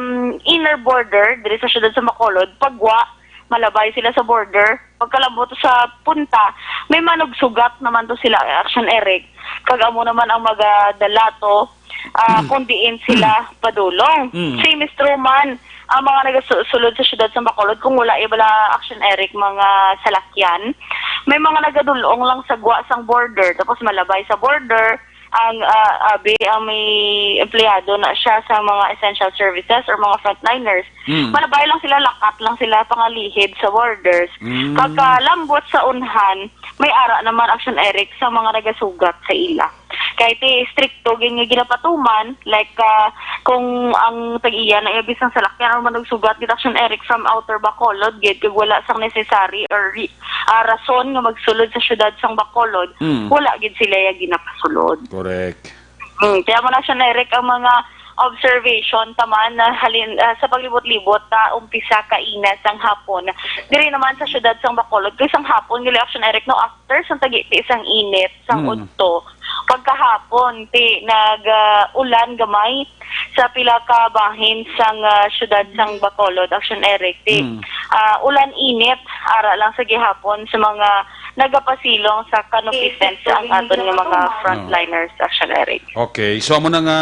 inner border diri sa siyudad sa Bacolod, pagwa, malabay sila sa border. Pagkalabot sa punta, may manugsugat naman to sila, Action Eric. Kag amo naman ang magadala to, ah, kung diin sila padulong. Mm. Same is true man ang mga nagasulod sa siyudad sa Bacolod, kung wala ya bala, Action Eric, mga salakyan. May mga nagadulong lang sa gwa sang border, tapos malabay sa border, ang, ah, abi, ang may empleyado na siya sa mga essential services or mga frontliners. Mm. Malabay lang sila, lakat lang sila pangalihid sa borders. Mm. Pagkalambot sa unhan, may ara naman, Action Eric, sa mga nagasugat sa ila. Kay ti strikto gid nga ginapatuman, like, ah, kung ang tag-iya na iya bisang salakyan or manugsugat gid, Action Eric, from Outer Bacolod gid, kag wala sang necessary or re-, ah, rason nga magsulod sa siyudad sang Bacolod, Mm. wala gid sila ya ginapasulod. Correct. Mm, kaya mo na siya, Eric, ang mga observation taman na halin, ah, sa paglibot-libot ta umpisa kaina sang hapon. Diri naman sa siyudad sang Bacolod, kay sang hapon gali, Action Eric, no, after sang tagiti sang init sang Mm. udto, pagkahapon ti nag, ah, ulan gamay sa pila ka bahin sang, ah, siyudad sang Bacolod, Action Eric. Ti, Mm. ah, ulan init ara lang sa gihapon sa mga nagapasilong sa canopy fence ang aton nga mga Oh. frontliners, Action Eric. Okay, so amo na nga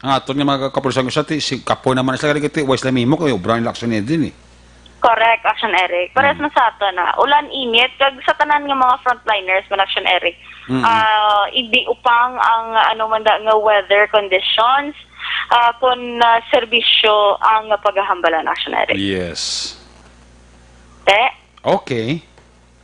ang aton nga mga kapulisan, sa ti, si kapoy naman sila, kay ti, wise lang mimo kay obra nila, Action Eric, din eh. Correct, Action Eric. Pares Mm. na sa ato na. Ulan, init, kag sa tanan nga mga frontliners man, Action Eric. Mm. Ah, hindi upang ang ano man da nga weather conditions, ah, kun, ah, serbisyo ang paghahambalan, Action Eric. Yes. Te? Okay.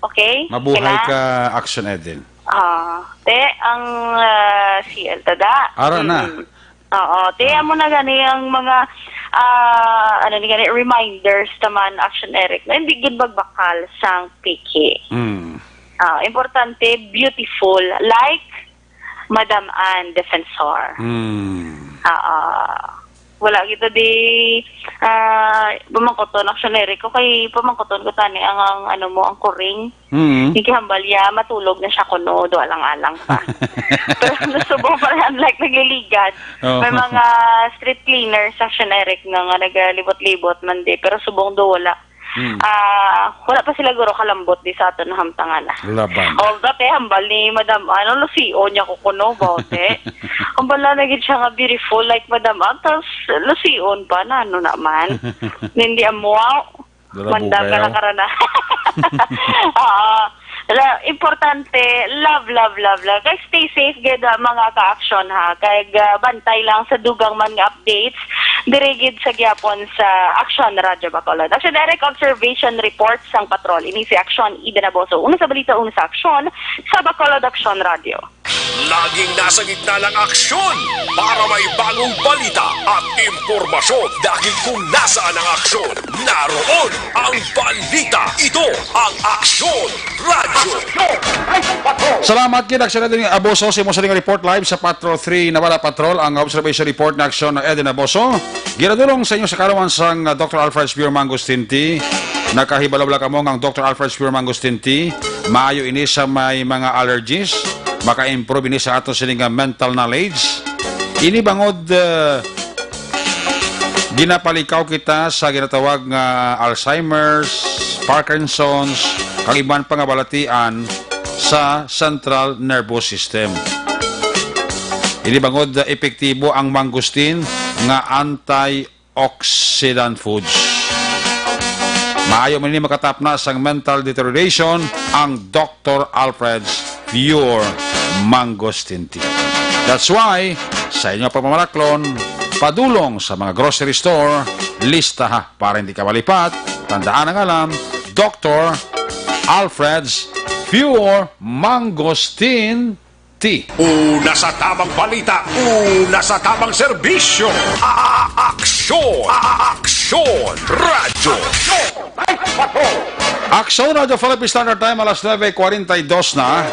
Okay? Mabuhay Kina? ka, Action Eden. Ah, te, ang, ah, C L tada. Ara na. Mm. Oo, te, amo na gani ang mga, Ah, ano ni gani, reminders naman, Action Eric, na hindi gid magbakal sang peke. Mm. Ah, importante, beautiful, like Madam Ann Defensor. Mm. Ah, ah. Wala kita di, ah, pamangkuton, Action Eric, ko kay pamangkuton ko tani ang, ang ano mo, ang kuring. Mm. Ikihambal ya, matulog na siya kuno, do alang-alang pa. Pero subong pa, unlike nagliligad, Oo. may mga street cleaners, Action Eric, nga, nga nagalibot-libot man di, pero subong do wala. Mm. Ah, wala pa sila guro kalambot di sa aton nahamtangan na. Laban. Although, te, hambal ni Madam, ano, lusion niya ko kuno, bote. Hambal na gid siya nga beautiful, like Madam, ah, tas lusion pa, na ano naman. Hindi amuaw. Dala Mandam ka bukayaw. na karana. Oo. La, importante, love, love, love, love. Kay stay safe gid, ah, mga ka-aksyon, ha. Kay, ah, bantay lang sa dugang man nga updates diri gid sa gihapon sa Aksyon Radyo Bacolod. Aksyon Direct Observation Report sang Patrol. Ini si Aksyon Eden Aboso. Una sa balita, una sa aksyon sa Bacolod Aksyon Radyo. Laging nasa gitna ng aksyon para may bagong balita at impormasyon. Dahil kung nasaan ang aksyon, naroon ang balita. Ito ang Aksyon Radyo. Salamat gid, Aksyon Eden Aboso, sa imo sa report live sa Patrol three Nawala Patrol. Ang observation report na Aksyon Eden Aboso, ginadulong sa inyo sa kaarawan sang, uh, Doctor Alfred's Pure Mangosteen Tea. Nakahibalo bala kamo nga ang Doctor Alfred's Pure Mangosteen Tea maayo ini sa may mga allergies? Maka-improve ini sa ato sini nga mental knowledge. Ini bangod, uh, ginapalikaw kita sa ginatawag nga Alzheimer's, Parkinson's, kag iban pa nga balatian sa central nervous system. Ini bangod, uh, epektibo ang mangosteen nga antioxidant foods. Maayo man ini makatapna sang mental deterioration ang Doctor Alfred's Pure Mangosteen Tea. That's why, sa inyo pagmamalaklon, padulong sa mga grocery store, listaha para hindi ka malipat. Tandaan ang alam, Doctor Alfred's Pure Mangosteen Tea. Una sa tamang balita, una sa tamang serbisyo. A-, aksyon, a-, aksyon, radyo. Aksyon Radyo Philippine Standard Time, alas nuebe kwarenta y dos na.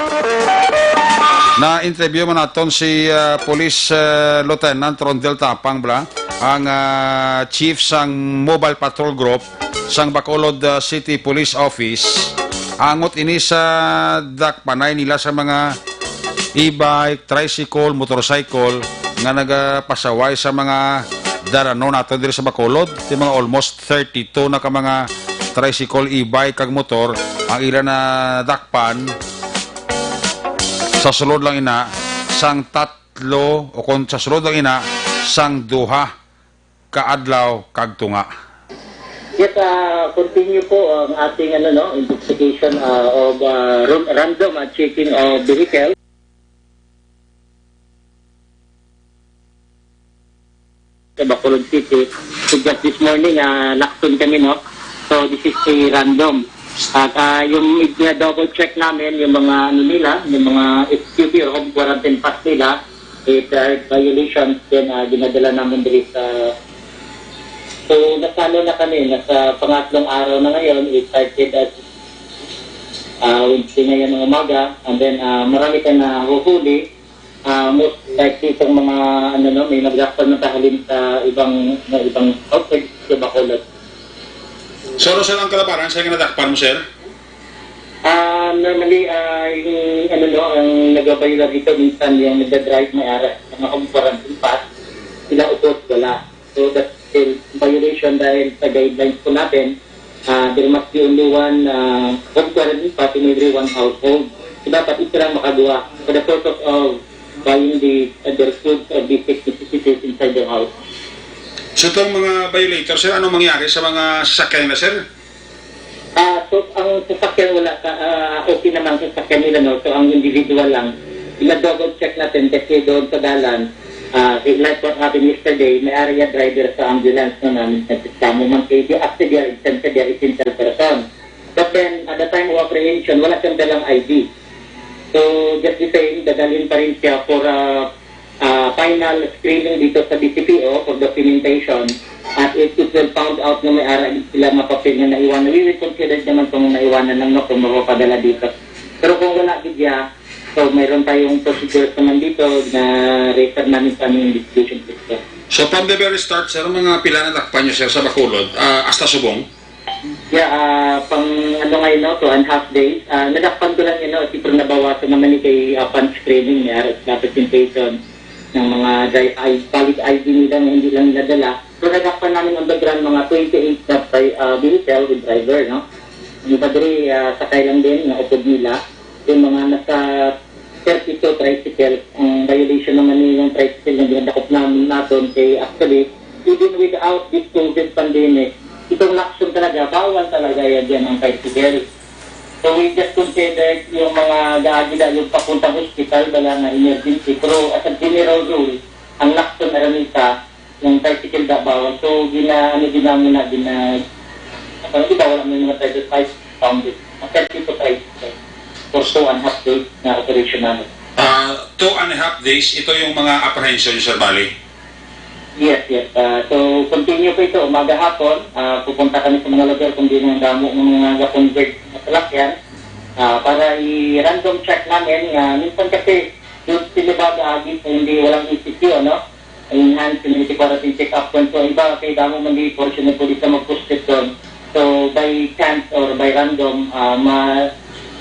Na-interview man naton si, ah, Police, ah, Lieutenant Rondel Tapang, bala, ang, ah, chief sang Mobile Patrol Group sang Bacolod, ah, City Police Office. Angot ini sa dakpanay nila sa mga e-bike, tricycle, motorcycle nga nagapasaway sa mga dalanon naton diri sa Bacolod. Ti mga almost thirty-two na ka mga tricycle, e-bike, kag motor ang ila nadakpan sa sulod lang ina sang tatlo, o kon sa sulod lang ina sang duha ka adlaw kag tunga. Yes, ah, continue po ang ating, ano, no, investigation, ah, of, ah, ran-, random, ah, checking of vehicle sa Bacolod City. So, just this morning, ah, Lacson kami, no? So, this is a random. At, ah, yung i-double check namin, yung mga, ano nila, yung mga S Q P or home quarantine pass nila, is, ah, violations, then, ah, ginadala namin diri sa, so, nasalo na kami, nasa pangatlong araw na ngayon, we started at, ah, Wednesday ngayon ng umaga, and then, ah, marami tayong nahuhuli, ah, most likely itong mga, ano, no, may nagdakpan na halin sa ibang, na ibang outside sa Bacolod. So, ano, sir, ang kalabaran sa nga nadakpan mo, sir? Ah, normally, ah, yung, ano, no, ang nagabayular dito, minsan yung nagda-drive may ara, mga home quarantine pass, sila upos, wala. So, that's still violation dahil sa guidelines po natin, ah, there must be only one, ah, home quarantine pass in every one household. So, dapat isa lang makaduha for the purpose of buying the, uh, their food or basic necessities inside their house. So, itong mga violators, sir, anong mangyari sa mga sasakyan nila, sir? Ah, so, ang sasakyan wala ka, ah, okay naman sa sasakyan nila, no? So, ang individual lang, ina-double check natin kasi doon sa dalan, ah, like what happened yesterday, may area driver sa ambulance na namin sa sistema man kay di, actually, they are essential, they are essential person. But then, at the time of apprehension, wala siyang dalang I D. So, just the same, dadalhin pa rin siya for, ah, ah, final screening dito sa D C P O for documentation. At if it will found out na may ara sila nga papel na naiwanan, we will consider naman kung naiwanan lang, no, kung mapapadala dito. Pero kung wala gid siya, so mayroon tayong procedures naman dito na refer namin sa aming investigation system. So, from the very start, sir, mga pila na dakpan nyo, sir, sa Bacolod, ah, hasta subong? Yeah, ah, pang ano ngayon, no, two and a half days. Ah, nadakpan ko lang yun, no, siyempre nabawasan naman ni kay, ah, pan screening, may ara sa presentation ng mga dri-, I-, valid I D nila na hindi lang nadala. So, nadakpan namin on the ground mga twenty-eight na pri-, ah, vehicle with driver, no? Yung iba diri, ah, sakay lang din, naupod nila. Yung mga nasa thirty-two tricycle, ang violation naman ni yung tricycle na ginadakop namin naton kay actually, even without this COVID pandemic, itong Lacson talaga, bawal talaga yan dyan ang tricycle. So we just considered yung mga gaagi na yung papuntang hospital, wala na emergency. Pero as a general rule, ang Lacson Araneta, yung tricycle da bawal. So gina, ano din namin na, gina, ano, di ba, wala may mga driver five pounded. Ang thirty-two tricycle for two and a half days na operation namin. Ah, two and a half days, ito yung mga apprehension, Sir Bali? Yes, yes. Ah, so, continue po ito. Umaga hapon, ah, pupunta kami sa mga lugar kung di nang damo ng mga ga-convert na salakyan, ah, para i-random check namin. Nga, minsan kasi, yung sila ba gaagi sa hindi walang E C Q, ano? Enhanced Community Quarantine Check-up. Kung so, iba, kay damo man di portion ng pulis na mag-post doon. So, by chance or by random, ah, ma-,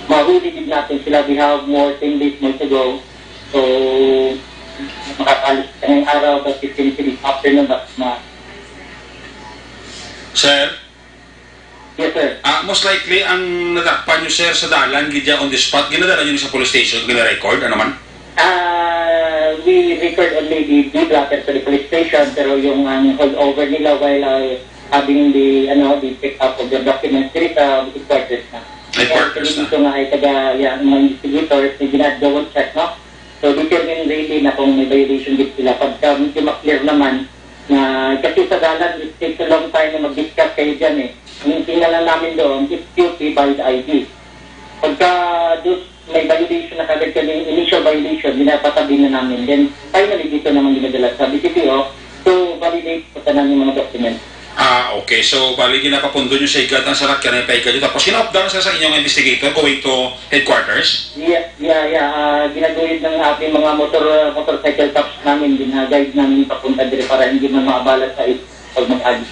mahuli din natin sila. We have more ten days more to go. So, makakalis sa ngayong araw, but fifteen days after na, but ma- Sir? Yes, sir. Ah, most likely, ang nadakpan nyo, sir, sa dalan, gid on the spot, ginadala nyo sa police station, gina-record, ano man? Ah, we record only the, the blotter sa the police station, pero yung ang holdover nila while, ah, having the, ano, the pick up of the documents, diri sa headquarters na. Headquarters na. Kaya dito nga ay taga, yan, mga investigators, na ginagawa check, no? So, determine really na kung may violation gid sila. Pagka medyo ma-clear naman na, kasi sa dalan, it takes a long time na mag-discuss kayo dyan eh. Ang tingnan lang namin doon, if guilty, valid I D. Pagka doon may violation na kagad kami, initial violation, ginapatabi na namin. Then, finally, dito naman ginadala sa B C P O to validate sa tanan yung mga documents. Ah, okay. So, bali, ginapapundo nyo sa higat ang salakyan na ipaiga nyo. Tapos, gina-updala sa, sa inyong investigator going to headquarters? Yeah, yeah, yeah. Ah, ginaguyod ng ating mga motor, motorcycle cops namin, gina-guide namin papunta diri para hindi man maabala sa is-, pag mag-agi.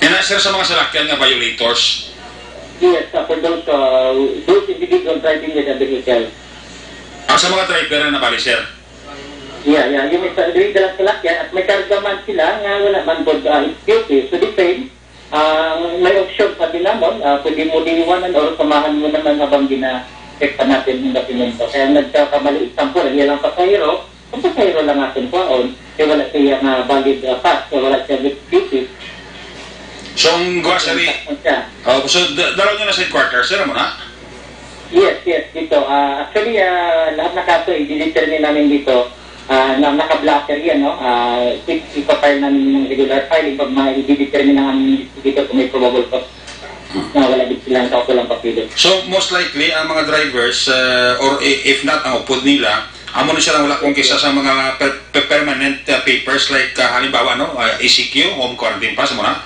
Yan na, sir, sa mga salakyan nga violators? Yes, ah, for those, ah, those individual driving with a vehicle. Ah, sa mga driver na nabali, sir? Yeah, yeah. Yung isa, diri dalang salakyan at may karga man sila nga wala man pod, ah, duty. So, the same, ah, may option pa din namon, ah, pwede mo liwanan or samahan mo naman habang gina-check pa natin yung dokumento. Kaya nagkakamali, example, ang ilang pasahero, ang pasahero lang atin kwaon, kaya wala siya nga valid, ah, pass, kaya wala siya duty. So, ang grocery, Ang siya. Oh, so, da-, dalaw nyo na sa headquarters, sir, mo na? Yes, yes, dito. Ah, actually, ah, lahat na kaso, i-determine namin dito. Ah, na, naka-blotter yan, no? Ah, i-, ipa-file namin yung regular filing pag ma-, i-determine ng aming investigator kung may probable cause na wala din silang kaukulang papilot. So, most likely, ang mga drivers, ah, or i-, if not, ang upod nila, amo na silang wala kung kisa sa mga per-, per-, permanent, ah, papers like, ah, halimbawa, no, ah, E C Q, home quarantine pass, mo na?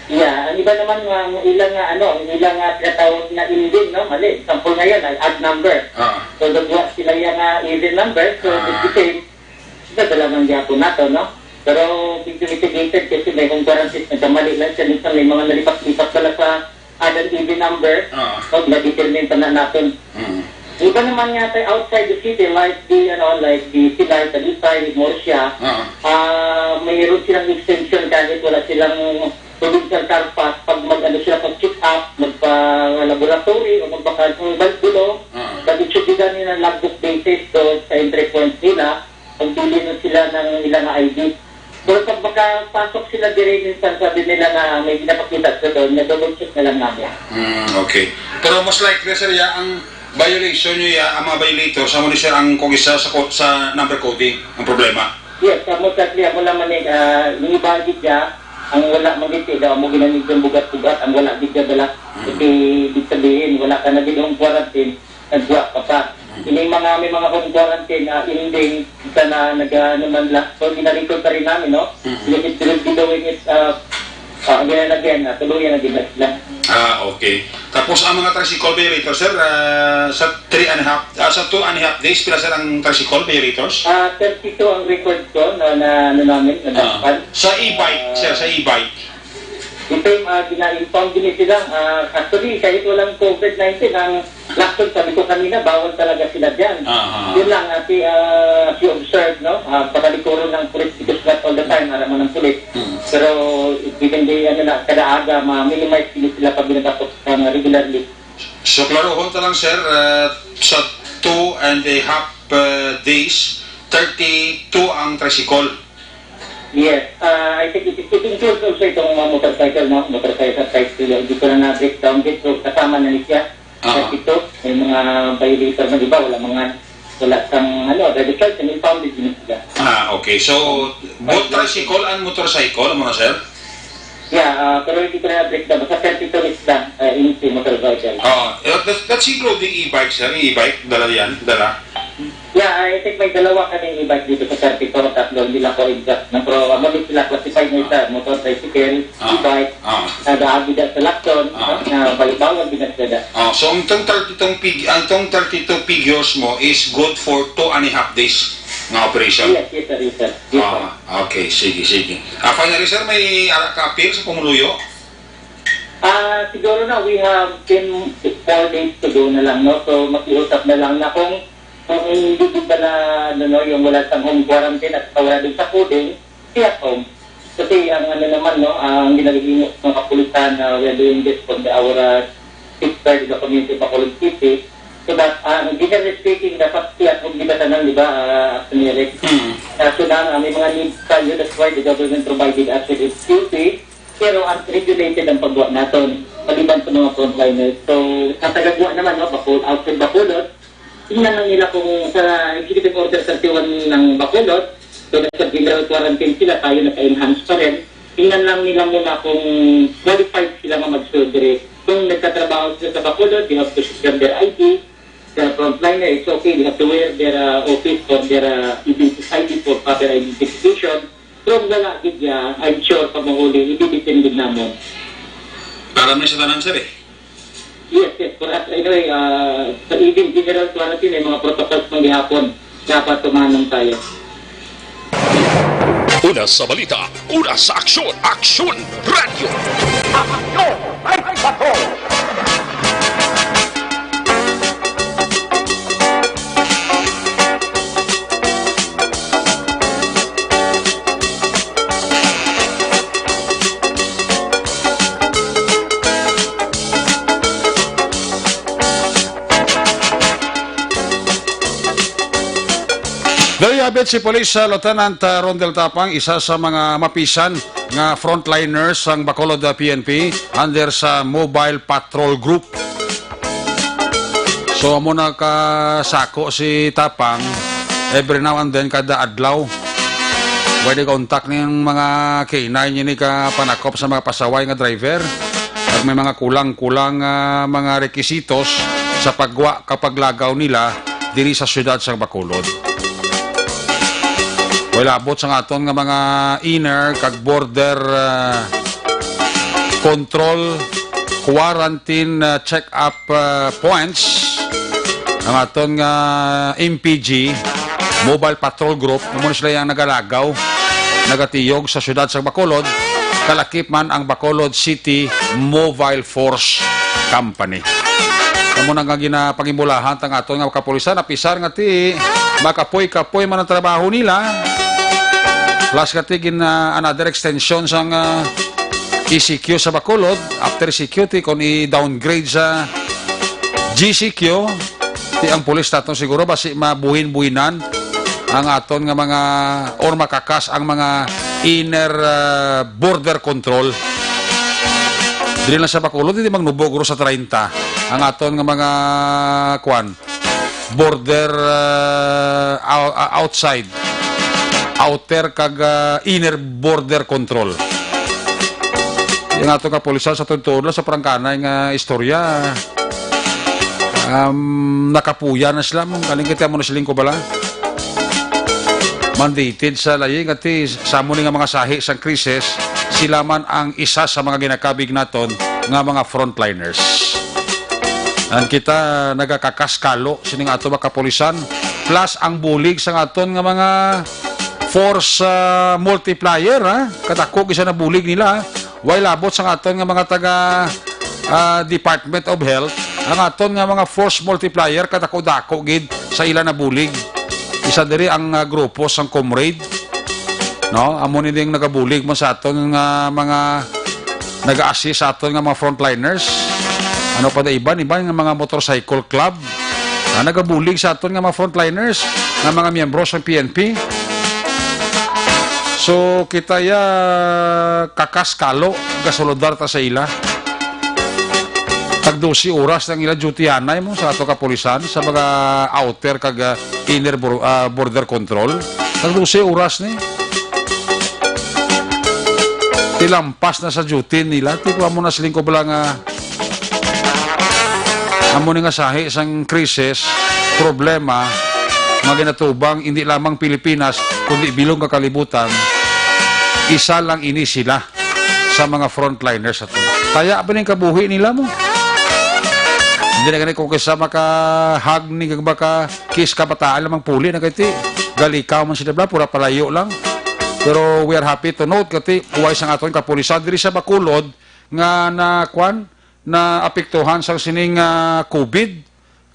Yeah, ang iba naman nga, ang ilang nga, ano, ang ilang nga tinatawag na engine, no? Mali. Example ngayon, ang odd number. Ah. So, nagwa sila yung, ah, even number. So, Ah. the same, nadala man gyapon nato, no? Pero, big mitigated kasi may kung guarantees, nagkamali lang siya. Minsan may mga nalipat-lipat pala sa odd and even number. Ah. So, na-determine pa na natin. Mm. Iba naman nga tayo outside the city, like the, ano, like the Silay, Talisay, Murcia, Ah. ah, mayroon silang exemption kahit wala silang provincial car pass pag mag-, ano sila, pag-check up, magpa-laboratory o magpa-, kung bulong, Ah. but it should be done in a logbook basis doon sa entry points nila. Pagpili na sila ng ilang I D. Pero pag makapasok sila diri, minsan sabi nila na may ginapakita sa doon, na double check na lang namin. Hmm, okay. Pero most likely, sir, ya, ang violation nyo, ya, ang mga violator, sa mo ni, sir, ang kung isa sa, ko-, sa number coding, ang problema. Yes, sa most likely, ako lang man, eh, ah, yung iba, gid, ya, ang wala magiti daw, mo ginamit yung bugat-bugat, ang wala, gid, ya, dala. Hmm. Kasi, ibig sabihin, wala ka na, gid, yung quarantine, nagwa ka pa. Ining mga, may mga home quarantine, ah, ending, sa na nag-, ah, ano man lang. So, gina-record pa rin namin, no? Mhm. Because it will be doing it, ah, ah, again and again, ah, tuluyan na din na sila. Ah, okay. Tapos ang mga tricycle violators, sir, ah, sa three and a half, ah, sa two and a half days, pila, sir, ang tricycle violators? Ah, thirty-two ang record ko, no, na ano namin, na Ah, dapat. Sa e-bike, Ah, sir, sa e-bike. Ito yung, ah, gina-impound din sila. Ah, actually, kahit walang covid nineteen, ang Lacson, sabi ko kanina, bawal talaga sila dyan. Aha. Yun lang, ati, ah, as you observe, no? Ah, patalikuron ng pulis because not all the time, aram mo ng pulis. Mm. Pero, even the, ano na, kada aga, ma-minimize din sila pag ginagapos ng regularly. So, klarohon ta lang, sir, ah, sa two and a half, ah, days, thirty-two ang tricycle. Yes. Ah, I think it, it includes also itong mga motorcycle, no? Motorcycle, tricycle. Hindi ko na na-breakdown din. So, kasama na ni siya. Aha. Sa ito, may mga violator man, di ba? Wala mga, wala sang, ano, driver's license, impounded din sila. Ah, okay. So, both Right. tricycle and motorcycle, amo na, sir? Yeah, ah, pero hindi ko na breakdown. Basta thirty-two is lang, ah, in si motorcycle. Oo. Eh, that's, that's including e-bike, sir. E-bike, dala yan, dala. Yeah, I think may dalawa kaming e-bike dito sa thirty-two, tatlo, hindi lang ko exact. No? Pero amo din sila classified na isa, motor, tricycle, Ah. e-bike, Ah. na daagi da sa Lacson, Ah. no? Na bawal, bawal din na sila da. Ah, so ang tong thirty-two fig-, ang tong thirty-two figures mo is good for two and a half days nga operation? Yes, yes, sir, yes, sir. Yes, sir. Ah, okay, sige, sige. Ah, finally, sir, may ara ka appeal sa pumuluyo? Ah, siguro na, we have ten, four days to go na lang, no? So, makiusap na lang na kung, kung hindi din pala, ano, no, yung wala sa home quarantine at wala din sa coding, stay at home. Kasi ang ano naman, no, ang ginagawa ng mga kapulisan, uh, we are doing this for the, our, uh, safeguard in the community of Bacolod City. So that, uh, generally speaking, dapat stay at home kita tanan, di ba, uh, Attorney Eric? Mm. Uh, so na, uh, may mga needs tayo, that's why the government provided us with S Q P, pero unregulated ang pagbuhat naton, maliban sa mga frontliners. So, sa tagabuhat naman, no, Bacol-, outside Bacolod, tingnan lang nila kung sa Executive Order thirty-one ng Bacolod, so, nasa general quarantine sila, tayo naka-enhance pa rin. Tingnan lang nila muna kung qualified sila nga mag-surgery. Kung nagtatrabaho sila sa Bacolod, they have to show them their I D. Sa frontliner, it's okay. They have to wear their, uh, office for their, uh, identi-, I D for proper identification. Pero kung wala gid niya, I'm sure pag mahuli, i-detain gid namon. Para may sa tanan, sir, eh. Yes, yes. For us, anyway, uh, sa even general quarantine, may mga protocols man gihapon dapat tumanon tayo. Una sa balita, una sa aksyon, Aksyon Radio. Aksyon! Ay, bato! Diri abit si Police, uh, Lieutenant, uh, Rondel Tapang, isa sa mga mapisan nga frontliners sang Bacolod, uh, P N P under sa Mobile Patrol Group. So, amo na kasako si Tapang every now and then, kada adlaw. Pwede kontak ning mga K nine ini ka panakop sa mga pasaway nga driver. Kag may mga kulang-kulang, ah, mga rekisitos sa pagwa kag paglagaw nila diri sa siyudad sa Bacolod. Well, abot sang aton nga mga inner kag border, ah, control, quarantine, ah, check-up, ah, points, ang aton nga M P G, Mobile Patrol Group, amo na sila yang nagalagaw, nagatiyog sa siyudad sa Bacolod, kalakip man ang Bacolod City Mobile Force Company. Amo na nga ginapangimulahan tang aton nga kapulisan, apisar nga ti makapoy-kapoy man ang trabaho nila. Plus nga ti gin, ah, another extension sang, ah, E C Q sa Bacolod, after E C Q ti kon i-downgrade sa G C Q, ti ang pulis naton siguro basi mabuhin-buhinan ang aton nga mga, or makakas ang mga inner, ah, border control. Diri lang sa Bacolod, hindi magnubog guro sa treinta ang aton nga mga, kwan, border, ah, ou-, ah, outside, outer kag, ah, inner border control. Yung ato kapulisan sa tuod-tuod lang sa prangkanay nga istorya. Um, nakapuya na sila, mong kaling kita mo na siling ko bala. Mandated sa layi, nga ti, sa mo ni nga mga sahi sang krisis, sila man ang isa sa mga ginakabig naton nga mga frontliners. Ang kita nagakakaskalo sining ato mga kapulisan, plus ang bulig sang aton nga mga force, ah, multiplier, ha? Kadako gisa na bulig nila, ha? Way labot sang aton nga mga taga, ah, Department of Health, ang aton nga mga force multiplier kadako-dako gid sa ila na bulig. Isa diri ang, ah, grupo sang Comrade, no? Amo ni ding nagabulig man sa aton nga mga nag-assist sa aton nga mga frontliners. Ano pa da iban, iban nga mga motorcycle club, ah, nagabulig sa aton nga mga frontliners, nga mga miyembro sang P N P. So, kita ya kakaskalo, gasulodar ta sa ila. Tag dose oras ang ila duty anay mo sa ato kapulisan, sa mga outer kag, ah, inner bor-, ah, border control. Tag dose oras ni. Tilampas na sa duty nila. Ti ko amo na siling ko bala nga amo ni nga sahi sang krisis, problema nga ginatubang hindi lamang Pilipinas, kundi bilog nga kalibutan. Isa lang ini sila sa mga frontliners ato. Kaya ba ning kabuhi nila mo? Hindi na gani kung kisa maka-hug ni kag maka-kiss kabataan lamang puli na kay ti galikaw man sila bla, pura palayo lang. Pero we are happy to note kati uway sang aton kapulisan diri sa Bacolod nga na kwan na apektuhan sang sining, ah, COVID.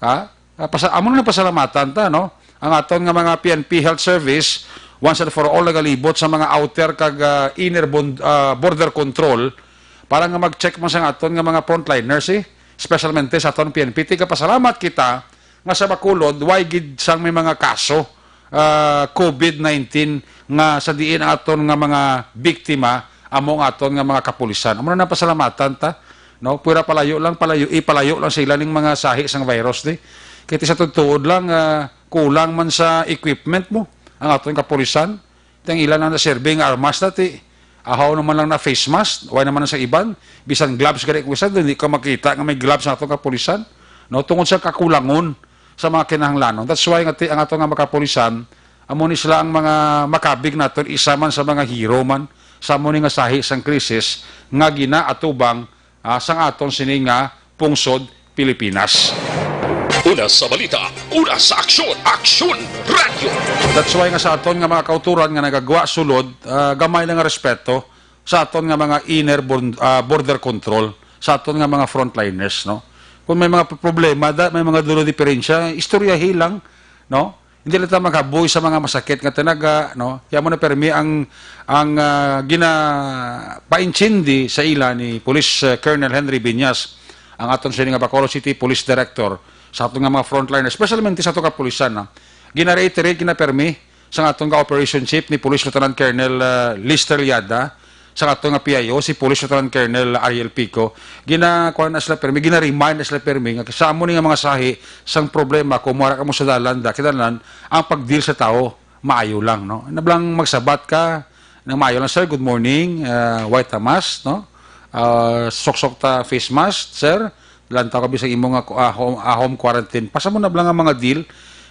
Ha? Ah, pasa-, amo na pasalamatan ta, no? Ang aton nga mga P N P Health Service, once and for all, nagalibot sa mga outer kag, ah, inner bond-, ah, border control para nga mag-check man sa aton nga mga frontliners, eh. Especialmente sa aton P N P. Tigapasalamat kita nga sa Bacolod, way gid sang may mga kaso, ah, COVID nineteen nga sa diin ang aton nga mga biktima, amo ang aton nga mga kapulisan. Amo na napasalamatan ta, no? Pwera palayo lang, palayo, ipalayo lang sila ning mga sahi sang virus, di. Kay ti sa tuod lang, ah, kulang man sa equipment mo ang aton kapulisan. Ti ang ila na naserbi nga armas na ti, ahaw naman lang na face mask, way naman sa iban. Bisan gloves gani kung isa, hindi ka makita nga may gloves sa aton kapulisan. No, tungod sa kakulangon sa mga kinahanglanon. That's why nga ti, ang ato nga mga kapulisan, amo ni sila ang mga makabig naton, isa man sa mga hero man sa amo ni nga sahi sang krisis nga ginaatubang, ah, sang aton sini nga pungsod Pilipinas. Una sa balita, una sa aksyon, Aksyon Radyo. That's why nga sa aton nga mga kauturan nga nagagwa sulod, ah, gamay lang nga respeto sa aton nga mga inner bor-, ah, border control, sa aton nga mga frontliners, no? Kung may mga problema, da, may mga dulo diferensya, istoryahi lang, no? Hindi lang ta maghaboy sa mga masakit nga tinaga, no? Kaya mo na permi ang, ang, ah, ginapaintindi sa ila ni Police, ah, Colonel Henry Viñas, ang aton sini nga Bacolod City Police Director, sa aton nga mga frontliners, especially sa aton kapulisan, no? Gina-reiterate, ginapermi sa aton nga operation chief ni Police Lieutenant Colonel, ah, Lester Liada, sa aton nga P I O, si Police Lieutenant Colonel Ariel Pico, gina-, kuwan na sila permi, gina-remind na sila permi nga sa amo ni nga mga sahi sang problema, kung mura ka mo sa dalan, da, kinahanglan ang pag-deal sa tao, maayo lang, no? Nablang magsabat ka, nang maayo lang, "Sir, good morning, ah, white mask, no? Ah, suksok ta face mask, sir. Lantaw ka bisag imo nga, ah, home, ah, home quarantine." Pasa mo na bala nga mga deal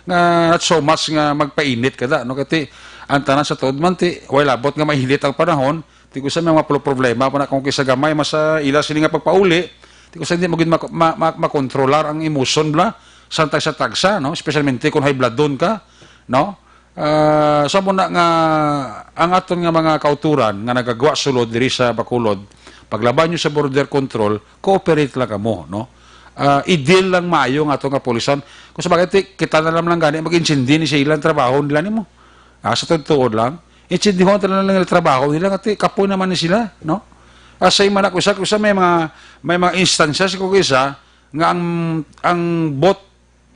nga not so much nga magpainit ka da, no? Kati ang tanan sa tuod man, ti, way labot nga mainit ang panahon, ti ko sa may mga pro-, problema pa na kung kisa gamay, mas, ah, ila sini nga pagpauli, ti ko sa hindi mo gid mak-, ma-, ma-, makontrolar ang emosyon bla, sa tagsa-tagsa, no? Especialmente kung high bloodon ka, no? Ah, sa muna nga, ang aton nga mga kauturan nga nagagwa sulod diri sa Bacolod, paglabay nyo sa border control, cooperate lang kamo, no? Ah, i-deal lang maayo ang aton nga pulisan. Kung sa bagay, ti, kita na lang, lang gani, mag-insindi ni sa ilang trabaho nila nimo. Ah, sa totoo lang, insindihon ta lang ang trabaho nila, kati kapoy naman ni sila, no? Ah, sa imana ko isa, ko isa may mga, may mga instances ko isa, nga ang, ang bot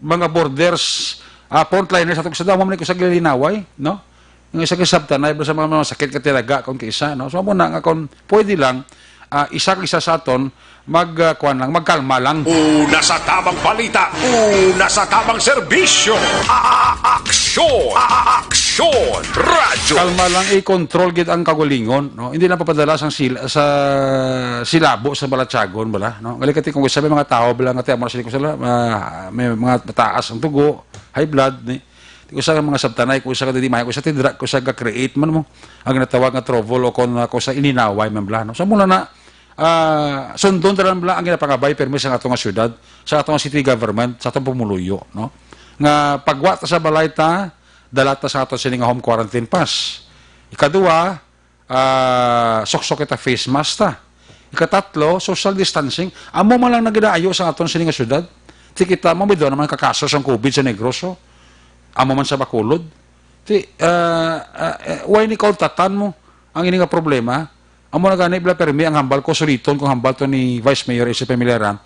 mga borders, ah, frontliners atong sa damo man ko sa gilinaway, no? Nga isa ka sabtanay sa mga, mga sakit ka tinaga kon kaisa, no? So, amo na nga kon pwede lang, ah, isa ka isa sa aton mag, ah, kuwan lang, magkalma lang. Una sa tamang balita, una sa tamang serbisyo. A-, a-, aksyon, a-, a-, aksyon. Aksyon Radyo. Kalma lang, i-control gid ang kagalingon, no? Hindi lang papadala sang sil sa silabo sa balatyagon bala, no? Gali kati kung sabi mga tao bala nga ti amo na sila ko sila, ah, may mga mataas ang dugo, high blood, ni. Ti usa ka mga sabtanay, kung usa ka di may, kung usa ti drug, kung usa ka create man mo ang ginatawag nga trouble o kung uh, kung sa ininaway man bala, no? Sa muna na, ah, sundon ta lang bala ang ginapangabay permi sa ato nga syudad, sa ato nga city government, sa atong pumuluyo, no? Nga pagwa ta sa balay ta, dala ta sa ato sini nga home quarantine pass. Ikaduha, ah, suksok kita face mask ta. Ikatatlo, social distancing. Amo man lang naginaayo sa aton sini nga syudad. Ti kita mo, may duha naman kakaso sang COVID sa Negros, oh. Amo man sa Bacolod. Ti, ah, ah, eh, why ni kaultatan mo ang ini nga problema? Amo na gani, bala permi ang hambal ko, suliton kung hambal to ni Vice Mayor Elsie Pamilaran.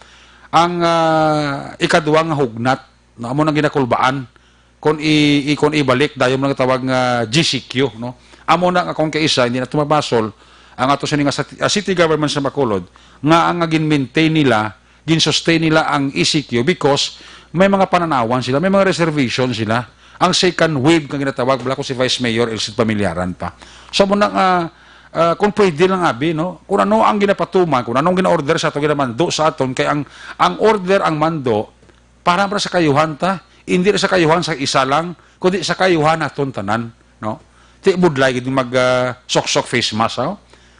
Ang, ah, ikaduha nga hugnat, no, amo nang ginakulbaan. Kung i, i kung ibalik, dayon lang tawag nga G C Q, no? Amo na nga kung kaisa, hindi na tumabasol ang ato sini nga sa, ah, city government sa Bacolod, nga ang nga gin-maintain nila, gin-sustain nila ang E C Q because may mga pananawan sila, may mga reservation sila. Ang second wave nga ginatawag, bala ko si Vice Mayor Elsie Pamilaran pa. So, mo na nga, ah, kung pwede lang, abi, no? Kung ano ang ginapatuman, kung anong gina-order sa ato, ginamando sa aton, kay ang, ang order, ang mando, para, para sa kayuhan ta, hindi ra sa kayuhan sa isa lang, kundi sa kayuhan naton tanan, no? Ti budlay gid mag, ah, sok-sok face mask, ha?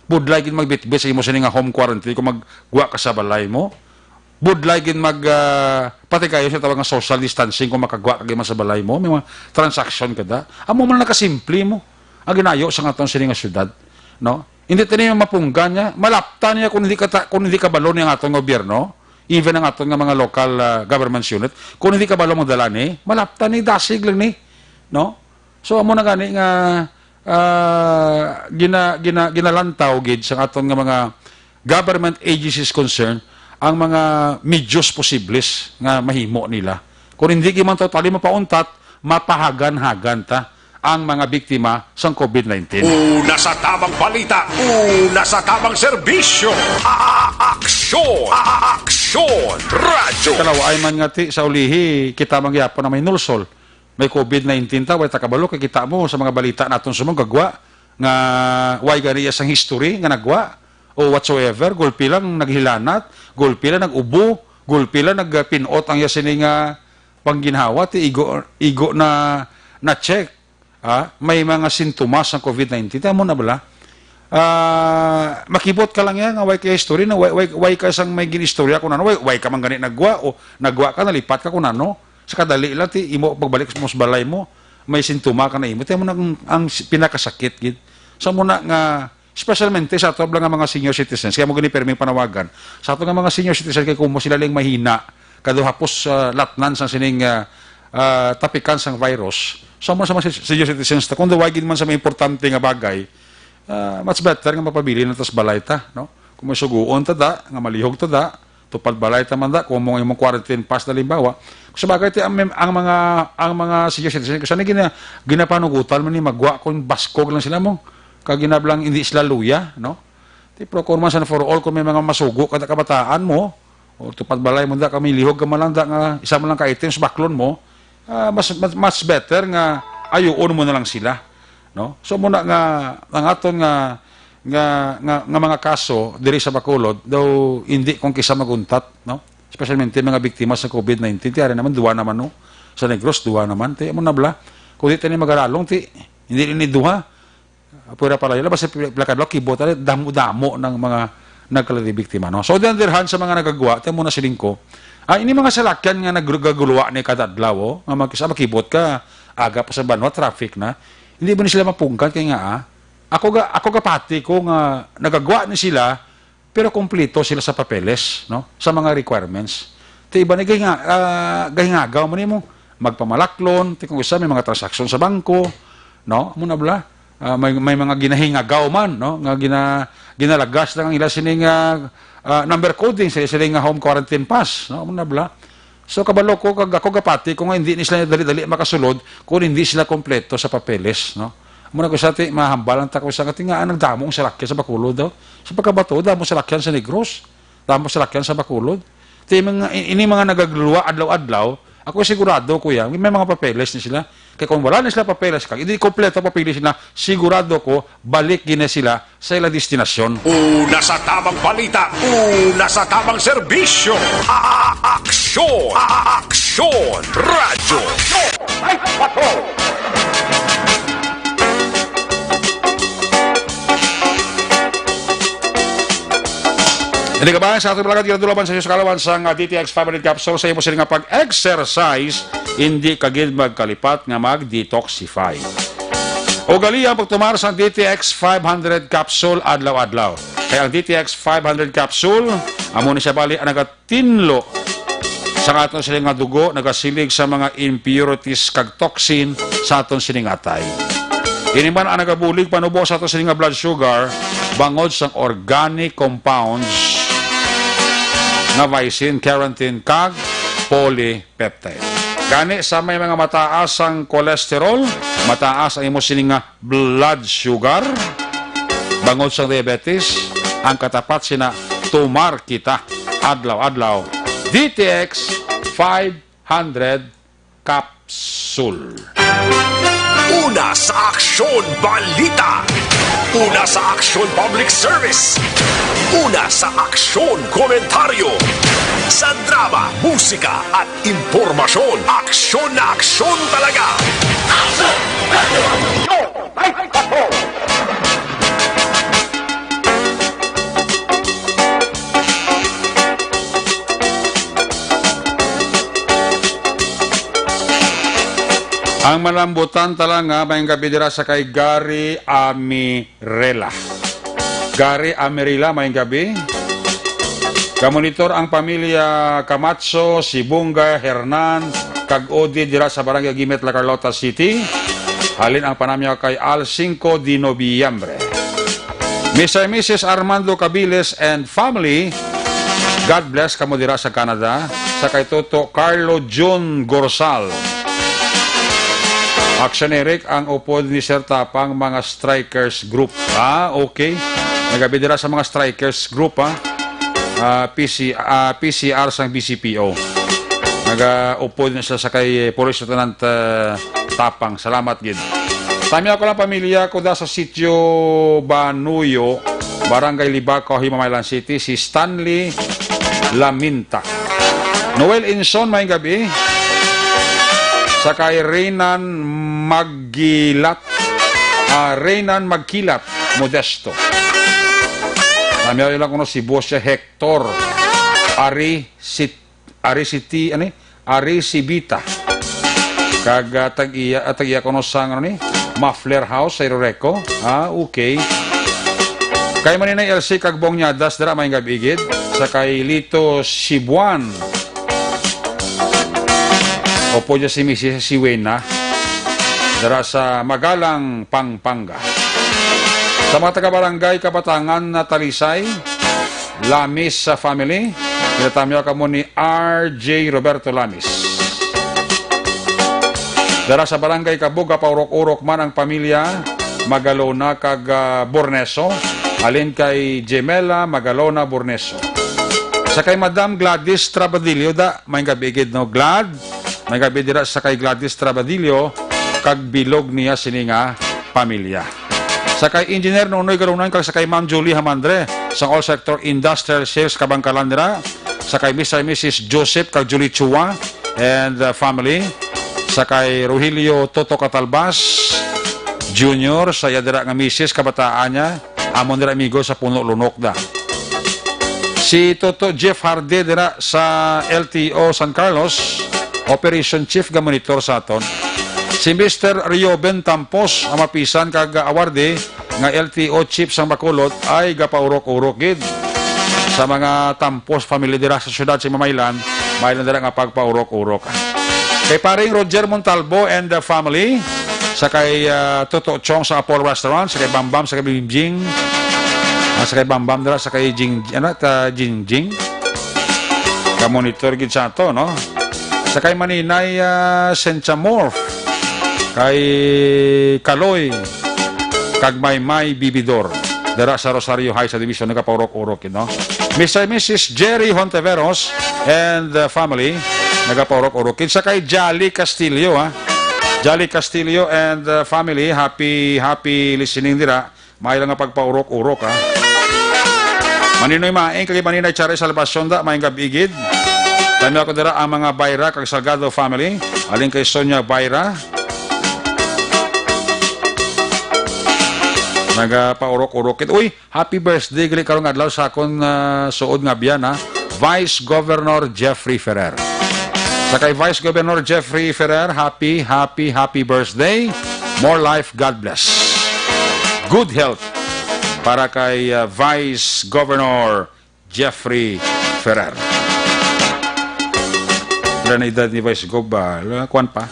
Budlay gid magbitbit sa imo sini nga home quarantine kung maggwa ka sa balay mo. Budlay gid mag, ah, pati kayo sa tawag nga social distancing kung makagwa ka gid man sa balay mo, may mga transaction ka da. Amo man nakasimple mo ang ginayo sa aton sini nga syudad, no? Hindi tani mapunggan niya, malaptan niya kung hindi ka ta, kung hindi ka balo niya ang aton gobyerno, even ang aton nga mga local, ah, governments unit, kung hindi ka balo magdala ni, malaptan ni, dasig lang ni, no? So amo na gani nga, ah, gina, gina, ginalantaw gid sa aton nga mga government agencies concerned ang mga medyos posibles nga mahimo nila. Kung hindi gid man totally mapauntat, mapahagan-hagan ta ang mga biktima sang COVID nineteen. Una sa tamang balita, una sa tamang serbisyo. A-, a-, aksyon, a-, a-, aksyon, radyo. Kalawaay man nga ti sa ulihi, kita man gyapon na may nulsol. May COVID nineteen ta, way ta kabalo, kay kita mo sa mga balita naton sa mga gagwa nga way gani iya sang history nga nagwa o whatsoever, gulpi lang naghilanat, gulpi lang nag-ubo, gulpi lang nagpinot ang iya sini nga pangginhawa, ti igo, igo na, na-check. Ah, may mga sintomas ang COVID nineteen. Tamo na bala? Ah, makibot ka lang yan nga way ka history na way, way, way ka sang may ginistorya kung ano, way, way ka man gani nagwa o nagwa ka, nalipat ka kung ano. Sa kadali lang, ti imo pagbalik mo sa balay mo, may sintoma ka na imo. Tamo na ang, ang pinakasakit, gid. Sa muna nga, especialmente sa ato lang nga mga senior citizens, kaya mo gani perming panawagan. Sa ato nga mga senior citizens, kay kumo sila lang mahina, kado hapos, ah, latnan sang sining, ah, ah, tapikan sang virus. So, mo sa mga si-, senior citizens ta, kung duway gid man sa mga importante nga bagay, ah, much better nga mapabilin na tas balay ta, no? Kung may suguon ta da, nga malihog ta da, tupad balay ta man da, kung mo imong quarantine pass na limbawa. Sa bagay, ti, ang, mem-, ang mga, ang mga senior citizens, kasi na gina-, ginapanugutan man ni magwa kung baskog lang sila mo. Kag ginablang hindi sila luya, no? Ti, pero kung man sa for all, kung may mga masugo kada kabataan mo, o tupad balay mo da, kami lihog ka man lang da, nga isa man lang ka items, baklon mo, ah, mas, mas, mas better nga ayuon mo na lang sila, no? So, muna nga, ang aton nga, nga, nga, nga mga kaso diri sa Bacolod, daw hindi kung kisa maguntat, no? Especialmente mga biktima sa COVID nineteen, ti ari naman, duwa naman, no? Sa Negros, duwa naman, ti, amo na bala. Kung di tayo magalalong, ti, hindi ni duha. Pwera pala yun. Basta pila, pila kadlaw, kibot, ali, damo-damo ng mga nagkalati biktima, no? So, di anderhan sa mga nagagwa, ti, amo na siling ko. Ah, ini mga salakyan nga nagaguluwa ni kada adlaw, oh, nga mag-, sa makibot ka, aga pa sa banwa, traffic na. Hindi ba ni sila mapunggan? Kaya nga, ah, ako ga, ako gapati ko nga nagagwa ni sila, pero kompleto sila sa papeles, no? Sa mga requirements. Ti iba ni gahinga-, ah, gahingagaw man nimo, magpamalaklon, ti kung isa may mga transaksyon sa bangko, no? Amo na bala. Ah, may, may mga ginahingagaw man, no? Nga gina-, ginalagas lang ang ila sining, ah, ah, number coding sa sining nga home quarantine pass, no? Amo na bala. So, kabalo ko, kag ako gapati ko nga hindi ni sila dali-dali makasulod kung hindi sila kompleto sa papeles, no? Amo na ko sa ti, mahambalan ta ko sa nga ti nga, ah, nagdamo ang salakyan sa Bacolod daw. Sa pagkabato, damo salakyan sa Negros, damo salakyan sa Bacolod. Ti mga, i-, ini mga nagagluwa adlaw-adlaw, Ako sigurado, kuya, may mga papeles ni sila. Kay kung wala ni sila papeles, kag hindi kompleto papeles nila, sigurado ko, balik gid na sila sa ilang destinasyon. Una sa tabang balita, una sa tabang serbisyo. A-, a-, aksyon, a-, a-, aksyon, radyo. Ay, patrol! Ini kabayan sa aton mga ginadulaban sa inyo sa kalawan sang, ah, D T X five hundred capsule sa imo sini nga pag-exercise, hindi ka gid magkalipat nga mag-detoxify. Ugali ang pagtumar sang D T X five hundred capsule adlaw-adlaw. Kay ang D T X five hundred capsule, amo ni siya bali ang nagatinlo sa aton sini nga dugo, nagasilig sa mga impurities kag toxin sa aton sini nga atay. Ini man ang nagabulig panubo sa aton sini nga blood sugar bangod sang organic compounds nga vicin, carotene, kag polypeptide. Gani, sa may mga mataas ang cholesterol, mataas ang imo sini nga blood sugar, bangod sang diabetes, ang katapat sina, tumar kita adlaw-adlaw. D T X five hundred capsule. Una sa aksyon, balita. Una sa aksyon, public service. Una sa aksyon, komentaryo. Sa drama, musika, at impormasyon, aksyon na aksyon talaga. Aksyon! Radyo! Aksyon! Ay, ay, patrol! Ang malambutan tala nga, maayong gabi dira sa kay Gary Amirela. Gary Amirela, maayong gabi. Kamonitor ang pamilya Camacho, Sibunga, Hernan, kag Odi dira sa Barangay Guimet, La Carlota City. Halin ang panamyaw kay Al cinco de Nobyembre. Mister and Missus Armando Cabiles and family, God bless kamo dira sa Canada. Sa kay Toto Carlo Jun Gorsal. Action Eric, ang upod ni Sir Tapang, mga strikers group. Ah, okay. Nagabi dira sa mga strikers group, ha. Ah, P C, ah, P C R sang B C P O. Nagaupod na siya sa kay Police Lieutenant, ah, Tapang. Salamat gid. Tami ako lang pamilya ko da sa Sitio Banuyo, Barangay Libaco, Himamaylan City, si Stanley Laminta. Noel Inson, maayong gabi. Sa kay Renan Magkilat, ah, Renan Magkilat Modesto. Namiyaw lang kuno si Boss siya, Hector Ari si, Ari si T, ano eh? Ari si Bita. Kag, ah, tag-iya, ah, tag-iya kuno sang, ano ni? Muffler House sa Iroreco. Ah, okay. Kay Maninay Elsie kag Bong Nyadas dira, maayong gabi gid. Sa kay Lito Sibuan. Opo, dyan si Missus Siwena. Dira sa Magalang, Pampanga. Sa mga taga-barangay Kabatangan na Talisay, Lamis sa family, pinatamyo kamo ni R J Roberto Lamis. Dara sa Barangay Kabug, gapaurok-urok man ang pamilya Magalona kag, ah, Borneso, halin kay Gemela Magalona Borneso. Sa kay Madam Gladys Trabadillo, da, maayong gabi gid, no, Glad? Maayong gabi dira sa kay Gladys Trabadillo kag bilog niya sini nga pamilya. Sa kay Engineer Nonoy Garunan kag sa kay Ma'am Julie Hamandre, sang All Sector Industrial Sales Kabangkalan dira, sa kay Mister and Missus Joseph kag Julie Chua and, uh, family, sa kay Rogelio Toto Catalbas Junior, sa iya dira nga misis, kabataan niya, amon dira amigo sa Puno Lunok da. Si Toto Jeff Harde dira sa L T O San Carlos, Operation Chief, ga-monitor sa aton. Si Mister Rioben Tampos, ang mapisan kag awarde nga L T O Chief sang Bacolod, ay gapaurok-urok gid sa mga Tampos family dira sa siyudad sa Mamaylan, may lang dira nga pagpaurok-urok. Kay paring Roger Montalbo and the family, sa kay, ah, Toto Chong sa Apollo Restaurant, sa kay Bambam, sa kay Bingjing, ah, sa kay Bambam dira, sa kay Jing, ano, ta, Jingjing. Ka-monitor gid sa ato, no? Sa kay Maninay, ah, Sentia Morph, kay Kaloy, kag Maymay Bibidor, dira sa Rosario High Subdivision, nagapaurok-urok, no? Mister and Missus Jerry Hontiveros and the family, Nagapaurok-urok. Kinsa kay Jolly Castillo, ha? Jolly Castillo and, uh, family, happy, happy listening dira. May lang nga pagpaurok-urok, ha? Maninoy Maing, kag Maninay Chari Salvacion, da, maayong gab-i gid. Tami ako dira ang mga Bayra kag Salgado family. Alin kay Sonia Bayra? Nagapaurok-urok it. Uy, happy birthday gali karong adlaw sa akon, ah, suod nga biyan, ha. Vice Governor Jeffrey Ferrer. Sa kay Vice Governor Jeffrey Ferrer, happy, happy, happy birthday. More life, God bless. Good health para kay, ah, Vice Governor Jeffrey Ferrer. Pila na edad ni Vice Gov ba? Ala, kuwan pa.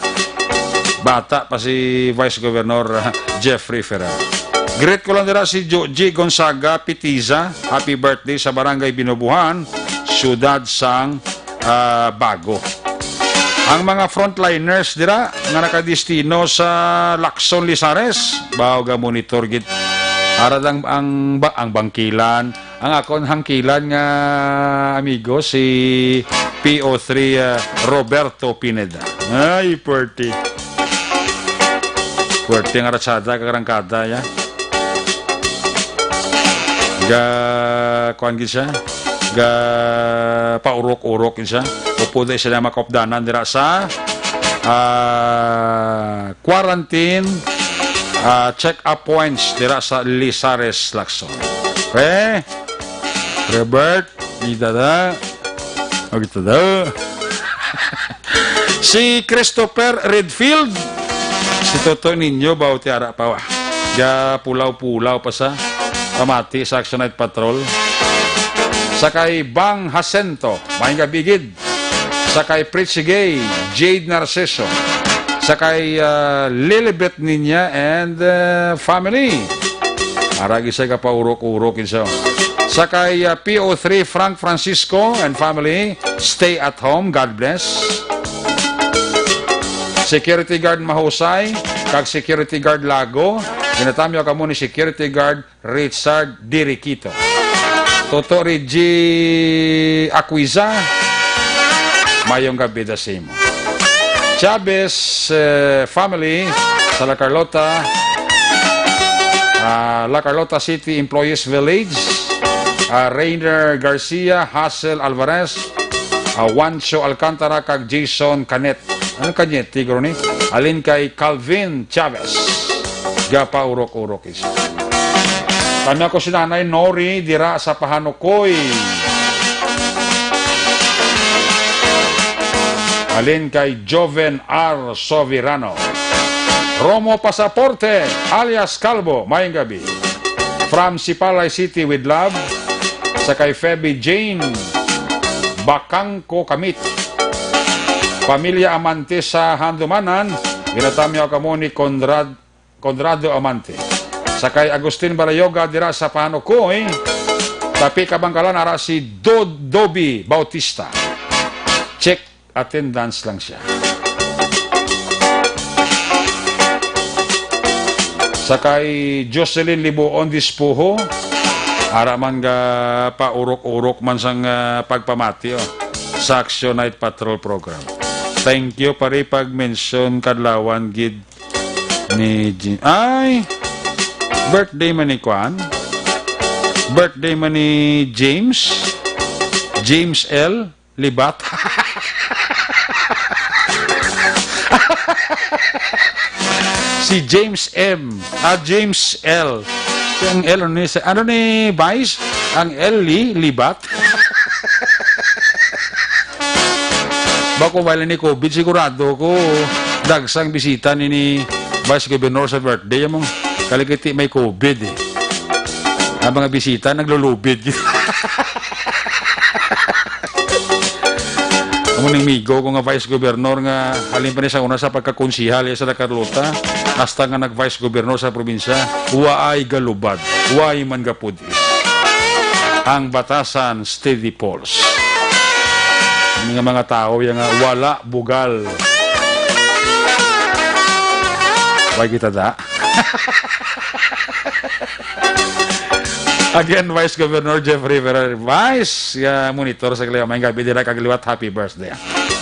Bata pa si Vice Governor, ah, Jeffrey Ferrer. Greet ko lang dira si Joji Gonzaga Pitiza. Happy birthday sa Barangay Binubuhan, Siyudad sang, ah, Bago. Ang mga frontliners dira nga nakadestino sa Lacson, Lizares, baw ga monitor gid. Ara ang, ang, ba, ang bangkilan, ang akon hangkilan nga amigo, si P O three, ah, Roberto Pineda. Ay, puwerte. Puwerte nga ratsada, kakarangkada, ya. Ga, kuwan gid siya. Ga, paurok-urok gid siya. Upod na sila makaupdanan dira sa, ah, quarantine, ah, check-up points dira sa Lizares, Lacson. Okay? Robert, kita da. O, kita da. Si Christopher Redfield, si Toto Niño, baw ti ara pa, wa. Ga pulaw-pulaw pa sa pamati sa Action Night Patrol. Sa kay Bang Jacinto, maayong gab-i gid. Sa kay Pritchie Gay, Jade Narciso. Sa kay, ah, Lilibet Niña and, ah, family. Ara gid siya gapaurok-urok gid siya. Sa kay, ah, P O three Frank Francisco and family, stay at home. God bless. Security guard Mahusay, kag security guard Lago. Ginatamyaw kamo ni security guard Richard Diriquito. Toto Reggie Aquiza, maayong gab-i da sa imo. Chavez, eh, family sa La Carlota, ah, La Carlota City Employees Village, ah, Rainer Garcia, Hazel Alvarez, ah, Juancho Alcantara, kag Jason Canet. Ano Cañete, guro ni? Alin kay Calvin Chavez. Gapaurok-urok isa. Tami ako si Nanay Nori dira sa Pahanukoy. Alin kay Joven R Sovirano. Romo Pasaporte alias Calvo, maayong gab-i. From Sipalay City with love, sa kay Feby Jane Bacangco Kamit. Pamilya Amante sa Handumanan, ginatamyaw kamo ni Conrad-, Conrado Amante. Sa kay Agustin Balayoga dira sa Pahanukoy, tapi kabangkalan ara si Dod Doby Bautista. Check attendance lang siya. Sa kay Jocelyn Libuon Dispuho, ara man ga paurok-urok man sang, ah, pagpamati, oh, sa Action Night Patrol Program. Thank you, pare, pag-mention kadlawan gid ni Ji-, ay, birthday man ni kwan? Birthday man ni James? James L. Libat. Si James M. Ah, James L. Ang L, ano ni, ano ni Vice? Ang L ni Libat. Bako wala ni COVID, sigurado ko dagsang bisita ni, ni Vice Governor sa birthday. Among kaligiti may COVID eh. Ang mga bisita, naglulubid. Amo ning migo ko nga vice governor nga halin pa ni sa una sa pagkakonsihal sa La Carlota, hasta nga nag-vice governor sa probinsya, waay galubad, waay man gapudis. Ang batasan, steady pulse. Nga mga tao, yung nga wala bugal. Way kita da. Again, Vice Governor Jeffrey Ferrer, Vice, uh, monitor sa kaliwa. May gabi dira kag liwat, happy birthday.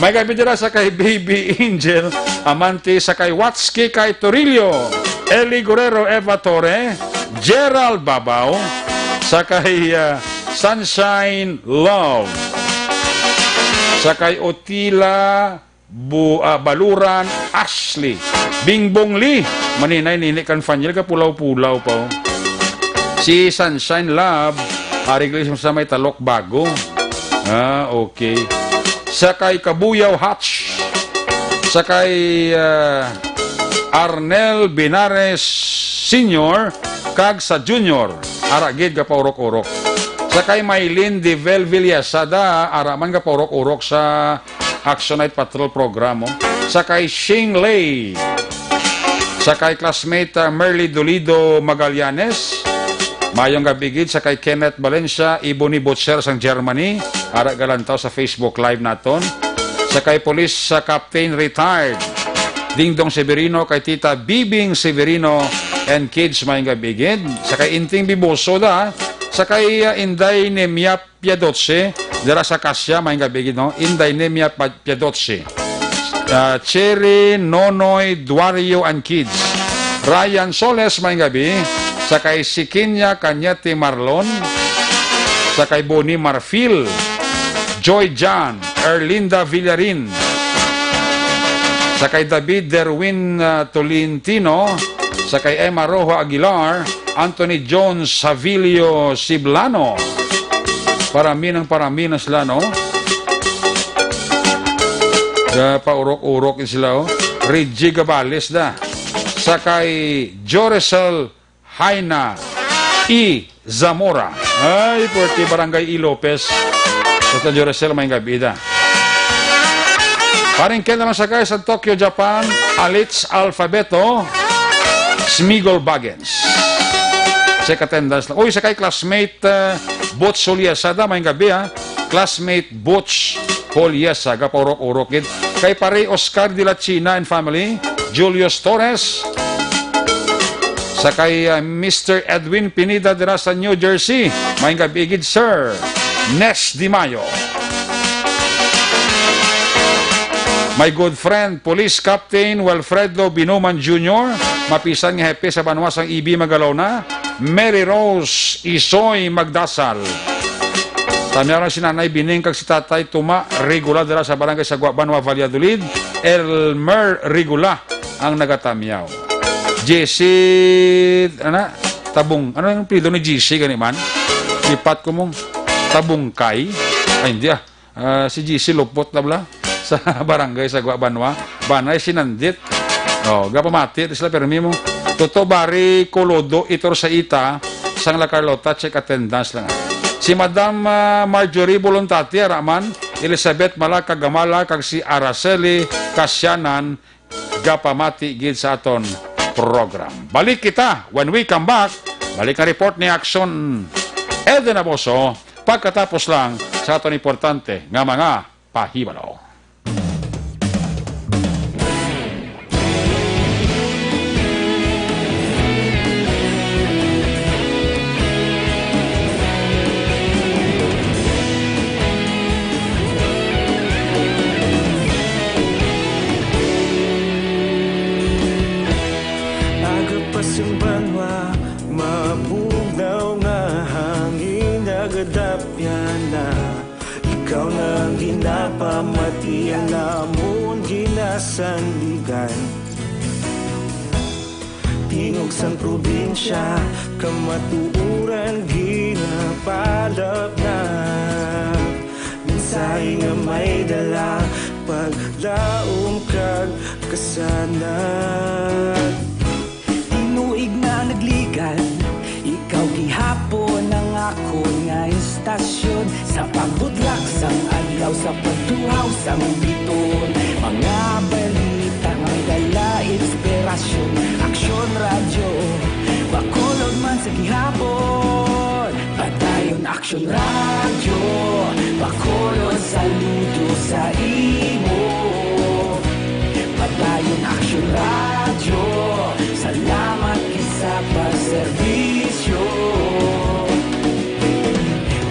May gabi dira sa kay Baby Angel Amante, sa kay Watski kay Torillo, Eli Guerrero, Eva Torre, Gerald Babao, sa kay, ah, Sunshine Love, sa kay Otila Bu-, ah, Baluran Ashley, Bingbong Lee, maninay nini kan Fanyel, kapulaw-pulaw pa, oh. Si Sunshine Love, ari gali sa may Talok Bago. Ah, okay. Sa kay Kabuyaw Hatch, sa kay, ah, Arnel Binares Senior, kag sa Junior, ara gid gapaurok-urok. Sa kay Mylene Devel Villasada, ara man gapaurok-urok sa Action Night Patrol program, oh. Sa kay Shing Lei. Sa kay classmate, ah, Merly Dolido Magallanes. Mayong gabi gid sa kay Kenneth Valencia, Ebony Butcher sang Germany. Ara galantaw sa Facebook Live naton. Sa kay Police, sa Captain Retired Dingdong Severino, kay Tita Bibing Severino and kids, mayong gabi gid. Sa kay Inting Biboso da, sa kay, ah, Inday Nemia Piadoce, dira sa Cassia, mayong gabi gid, no? Inday Nemia Pa-, Piadoce. Ah, Cherry, Nonoy, Duario, and kids. Ryan Soles, mayong gabi. Sa kay Sikinya Cañete Marlon. Sa kay Bonnie Marfil. Joy Jan, Erlinda Villarin. Sa kay David Derwin, ah, Tolentino. Sa kay Emma Rojo Aguilar. Anthony Jones Savilio Siblano. Parami ng parami na sila, no? Ga paurok-urok sila, oh. Reggie Gabales da. Sa kay Jorecel Haina E. Zamora. Ay, forty Barangay E. Lopez. Sa Jorecel, may gabi da. Paringkel naman sa guys sa Tokyo, Japan, Alitz Alfabeto, Smigol Bagens. Check attendance lang. Uy, sa kay classmate, uh, Butch Soliasada, may gabi, ha. Classmate Butch Soliasa, gapaurok-urok gid. Kay pare Oscar de la China and family, Julius Torres. Sa kay, uh, Mister Edwin Pineda dira sa New Jersey, may gabi gid, sir. Nes Di Mayo. My good friend, Police Captain Wilfredo Binuman Junior, mapisan nga hepe sa banwa sang E B Magalona, Mary Rose Isoy Magdasal. Tamyaw lang si Nanay Bining kag si Tatay Tuma Regula dira sa Barangay Sagwa, Banwa, Valladolid, Elmer Regula ang nagatamyaw. Jessie, ana, Tabung-, ano yung apelyido ni Jessie gani man? Lipat ko mong Tabungkay? Ay, hindi ah. Ah, si Jessie Lupot na bala sa Barangay Sagwa, Banwa. Banay si Nandit. Oh, gapamati sila permi mo. Toto Bari Colodo, Itor sa Ita, sang La Carlota, check attendance lang. Si Madam, ah, Marjorie Bolontati, ara man, Elizabeth Malaka Gamala, kag si Araceli Casianan, gapamati gid sa aton program. Balik kita when we come back. Balik ang report ni Action Eden Aboso pagkatapos lang sa aton importante nga mga pahibalo. Agapas ang banwa, mabugnaw nga hangin, nagadapyan na. Ikaw na ang ginapamati, ang namon ginasandigan. Tingog sang probinsya, kamatuoran ginapalapnap. Mensahe nga may dala, paglaom kag kasanag. Tinuig na nagligan, ikaw gihapon ang akon nga istasyon. Sa pagbutlak sang adlaw, sa pagtuhaw sang biton, mga balita may dala inspirasyon. Aksyon Radyo Bacolod man sa gihapon. Padayon Aksyon Radyo Bacolod, saludo sa imo. Padayon Aksyon Radyo, salamat gid sa pagserbisyo.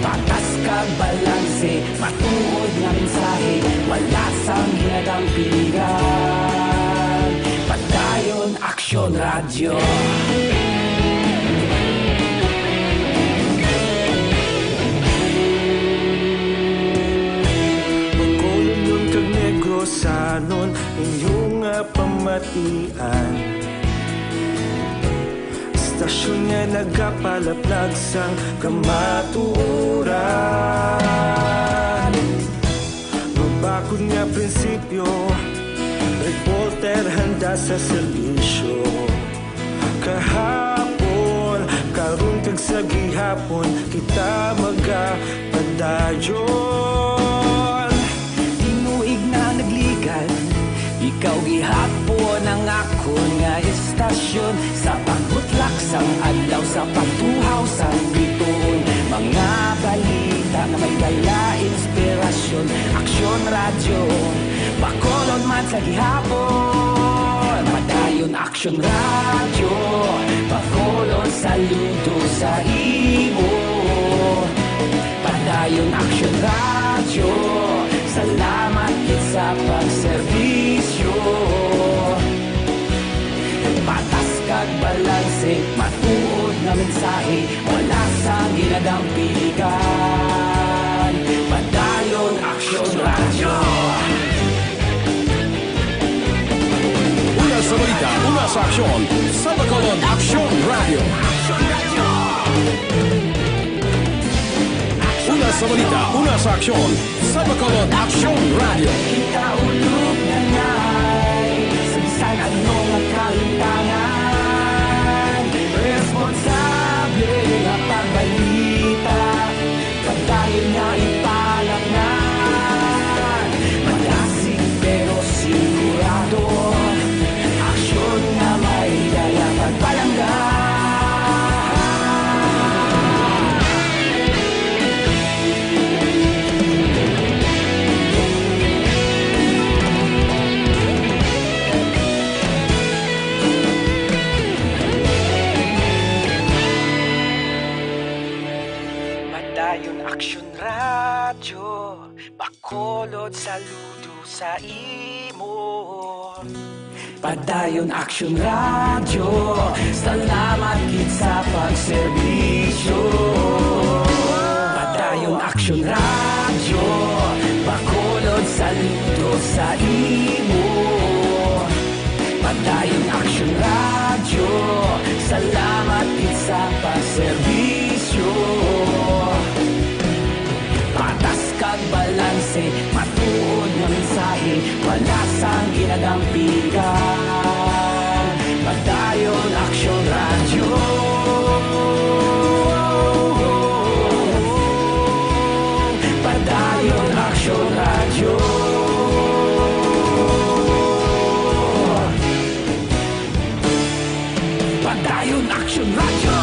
Patas kag balanse, matuod nga mensahe, wala sa Radyo. Bacolodon kag Negrosanon, inyo nga pamatian. Istasyon nga nagapalaplag sang kamatuoran. Mabakod nga prinsipyo, reporter handa sa serbisyo. Kahapon, karon kag sa gihapon, kita magapadayon. Tinuig na nagligan, ikaw gihapon ang akon nga istasyon. Sa pagbutlak sang adlaw, sa pagtuhaw sang bituon, mga balita nga may dala inspirasyon. Aksyon Radyo, Bacolod man sa gihapon. Padayon Aksyon Radyo, Bacolod saludo sa imo. Padayon Aksyon Radyo, salamat gid sa pagserbisyo. Patas kag balanse, matuod nga mensahe, wala sang ginadampingan. Padayon Aksyon Radyo. Una sa balita, una sa aksyon, sa Bacolod Aksyon Radyo. Una sa balita, una sa aksyon, sa Bacolod Aksyon Radyo. Kita ulog na ngay, sa bisan ano nga kalimtangan, responsable nga pagbalita. Padayon nga ipalatnan, malasig pero sigurado. Aksyon nga may dala pagpalangga. Padayon Aksyon Radyo, Bacolod saludo sa imo. Padayon Aksyon Radyo, salamat gid sa pagserbisyo. Padayon Aksyon Radyo, Bacolod saludo sa imo. Padayon Aksyon Radyo, salamat gid sa pagserbisyo. Patas kag balanse, matuod nga mensahe, wala sang ginadampigan. Padayon Aksyon Radyo. Padayon Aksyon Radyo. Padayon Aksyon Radyo.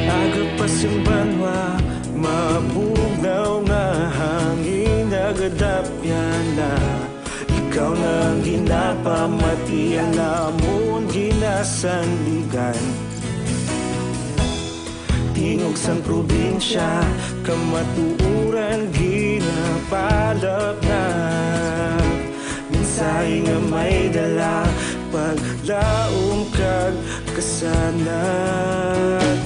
Aga pa sing banwa, mabugnaw nga hangin nagadapyan na. Ikaw na ang ginapamatian namon ginasandigan. Tingog sang probinsya, kamatuoran ginapalapnap. Mensahe nga may dala, paglaom kag kasanag.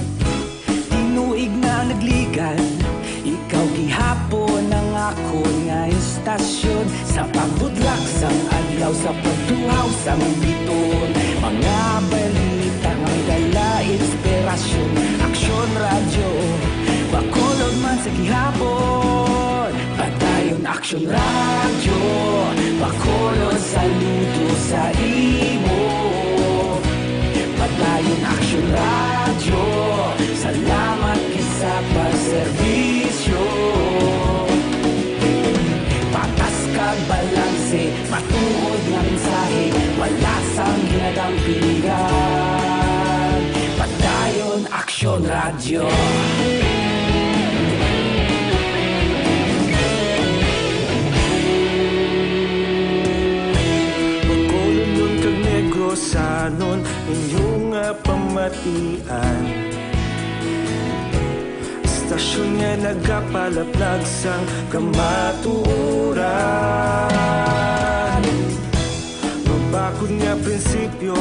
Tinuig na nagligan, ikaw gihapon ang akon nga istasyon. Sa pagbutlak sang adlaw, sa pagtuhaw sang bituon, mga balita nga may dala inspirasyon. Aksyon Radyo, Bacolod man sa gihapon. Padayon Aksyon Radyo, Bacolod saludo sa imo. Padayon Aksyon Radyo, salamat gid sa pagserbisyo. Patas kag balanse, matuod nga mensahe, wala sang ginadala. Yon Radyo. Bacolod kag Negrosanon, inyo nga pamatian. Istasyon nga nagapalaplag sang kamatuoran. Mabakod nga prinsipyo,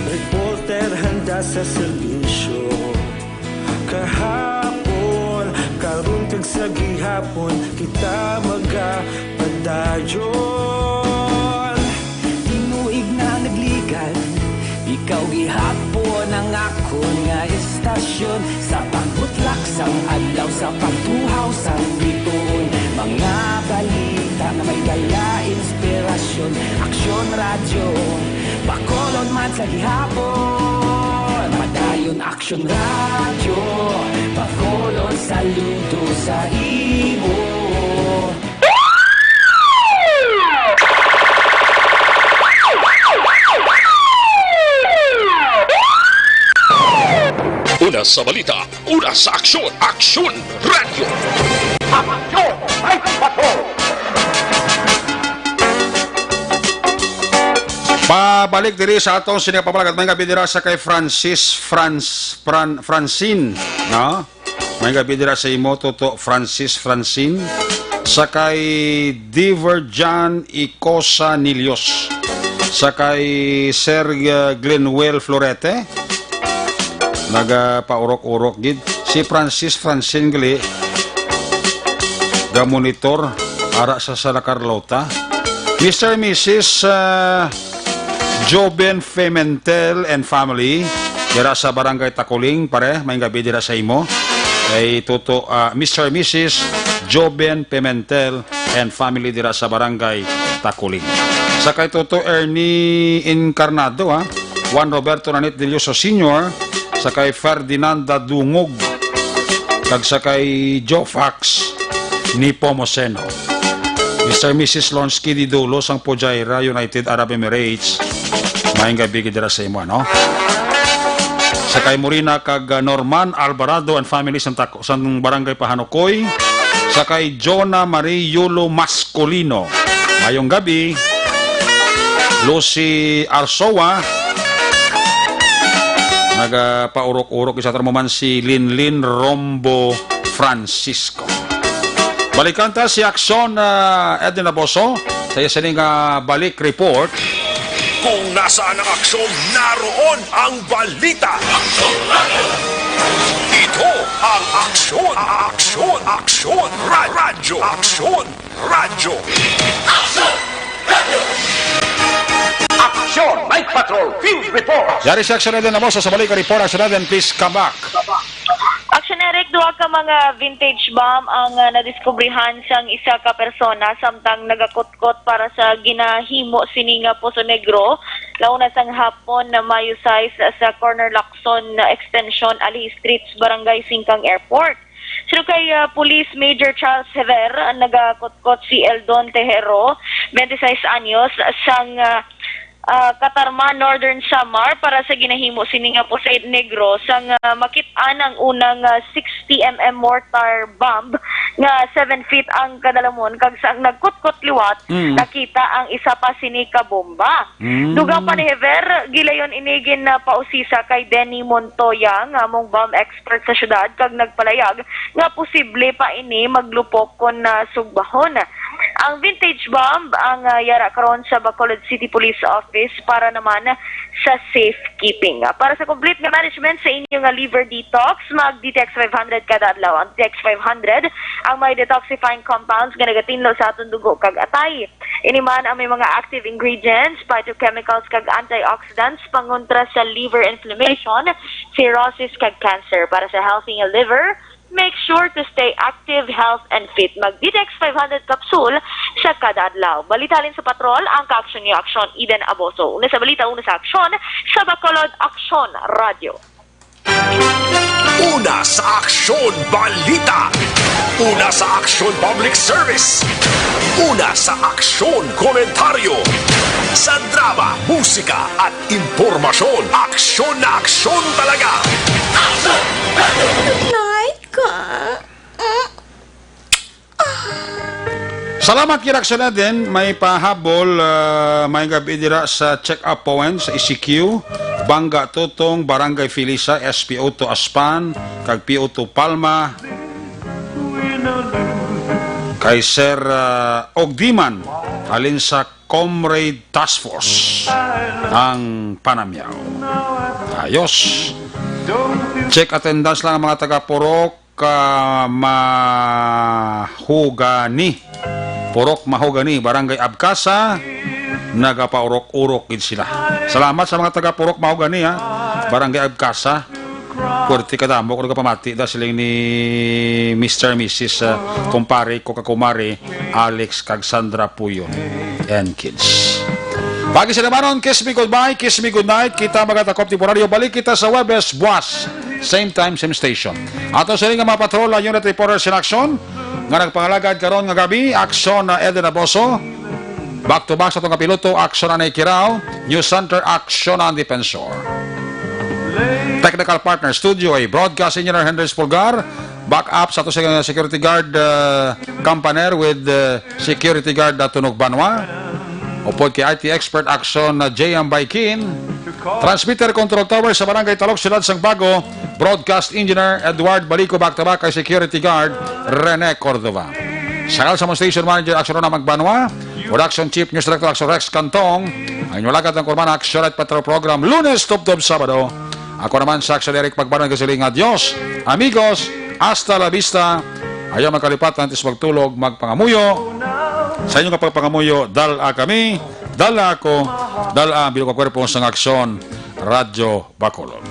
reporter handa sa serbisyo. Kahapon, karon kag sa gihapon, kita magapadayon. Tinuig na nagligad, ikaw gihapon ang akon nga istasyon. Sa pagbutlak sang adlaw, sa pagtuhaw sang bituon, mga balita nga may dala inspirasyon. Aksyon Radyo, Bacolod man sa gihapon. Madayon Aksyon Radyo, Bacolod saludo sa imo. Una sa balita, una sa aksyon, Aksyon Radyo. Aksyon! Ay, patrol! Pabalik diri sa atong sini nga pamalakat, may gabi dira sa kay Francis, Franz, Fran-, Francine, no? May gabi dira sa imo, Toto Francis Francine, sa kay Diverjan Icosa Nilios, sa kay Sir, uh, Glenwell Florete, nagapaurok-urok gid. Si Francis Francine gali, ga-monitor, ara sa Santa Carlota. Mister and Missus, uh, Joben Pimentel and family, dira sa Barangay Taculing, pare, may gabi dira sa imo. Kay Toto, ah, Mister and Missus Joben Pimentel and family dira sa Barangay Taculing. Sa kay Toto Ernie Encarnado, ha? Juan Roberto Nanit Delioso Senior, sa kay Ferdinanda Dungog, kag sa kay Joe Fax Nepomuceno. Mister and Missus Lonsky Didulo sang Fujairah, United Arab Emirates. Maayong gabi gid dira sa imo, no? Sa kay Morina kag, uh, Norman Alvarado and family sang tako-, sang Barangay Pahanukoy. Sa kay Jonah Marie Yulo Mascolino. Maayong gabi. Lucy Arsoa. Nagapaurok-urok, isa ta mo man si Linlin Rombo Francisco. Balikan ta si Aksyon, ah, Edwin Aboso, sa iya sini nga balik report. Kung nasaan ang aksyon, naroon ang balita. Ito ang Aksyon, Aksyon, Aksyon, Ra-, Radyo, Aksyon, Radyo. Aksyon, Night Patrol, Field Report. Yari si Aksyon Edwin Aboso sa balik report. Aksyon Edwin, please come back. Action Eric, duha ka mga vintage bomb ang, ah, nadiskubrihan sang isa ka persona samtang nagakutkot para sa ginahimo sini nga Poso Negro, launa sang hapon na Mayo sais sa corner Lacson Extension, Alii Streets, Barangay Singkang Airport. Suno kay, ah, Police Major Charles Javier, nagakutkot si Eldon Tejero, twenty-six anyos, sang, ah, ah, Catarman, Northern Samar, para sa ginahimo sini nga Poso Negro, sang, ah, makit-an ang unang, ah, sixty M M mortar bomb nga seven feet ang kadalamon, kag sang nagkutkot liwat, Mm. nakita ang isa pa sini ka bomba. Mm. Dugang pa ni Javier, gilayon ini ginapausisa kay Denny Montoya nga among bomb expert sa syudad, kag nagpalayag nga posible pa ini maglupok kon, ah, sugbahon. Ang vintage bomb ang, ah, yara karon sa Bacolod City Police Office para naman sa safekeeping. Ah, para sa complete nga management sa inyo nga liver detox, mag D T X five hundred kada adlaw. Ang D T X five hundred ang may detoxifying compounds nga nagatinlo sa atong dugo kag atay. Ini man ang may mga active ingredients, phytochemicals kag antioxidants pangontra sa liver inflammation, cirrhosis kag cancer. Para sa healthy nga liver, make sure to stay active, health, and fit. Mag D T X five hundred capsule sa kada adlaw. Balita halin sa patrol, ang kaaksyon niyo, Aksyon Eden Aboso. Una sa balita, una sa aksyon, sa Bacolod Aksyon Radyo. Una sa Aksyon Balita. Una sa Aksyon Public Service. Una sa Aksyon Komentaryo. Sa drama, musika, at impormasyon, aksyon na aksyon talaga. Night ka. Mm. Salamat, Kiraksan Eden. May pahabol, ah, may gabi dira sa check-up point sa E C Q, Bangga Tutong, Barangay Felisa, S P O two Aspan, kag P O two Palma, kay Sir, ah, Ogdiman, halin sa Comrade Task Force, ang panamyaw. Ayos. Check attendance lang ang mga taga Purok, ah, Mahogani. Purok Mahogani, Barangay Abcasa, nagapaurok-urok gid sila. Salamat sa mga taga Purok Mahogani, ha. Barangay Abcasa. Pwerte kadamo ko nagapamati da siling ni Mister Missus, ah, kumpare ko, kakumare, Alex kag Sandra Puyon and kids. Pagi sa nabanon, kiss me goodbye, kiss me goodnight. Kita magatakop temporaryo. Balik kita sa Webes buwas. Same time, same station. Ato sini nga mga patrol, unit reporters in action nga nagpangalagad karon nga gabi, Aksyon na Eden Aboso. Back to back sa atong kapiloto, Aksyon Anay Kirao, News Center, Aksyon ang Defensor. Technical partner, Studio A, Broadcast Engineer Henry Pulgar, back up sa ato sa security guard, uh, Campaner with, uh, security guard, uh, Tunog Banwa. Upod kay I T expert, Aksyon, uh, J M Baikin. Transmitter control tower sa Barangay Talok, Siyudad sang Bago, Broadcast Engineer Edward Balico, back to back kay Security Guard Rene Cordova. Shout out sa among station manager, Aksyon Rona Magbanwa, Production Chief, News Director, Aksyon Rex Cantong. Ang inyong lagad ang kurman, Aksyon at Patrol Program, Lunes, Tubtob, Sabado. Ako naman sa Aksyon Eric Magbanwa, nagasiling nga, "Adios, amigos, hasta la vista." Ayaw magkalipat, antes magtulog, magpangamuyo. Sa inyong pagpangamuyo, dala kami, dala ako, dala ang bilog nga kwerpo sang Aksyon Radyo Bacolod.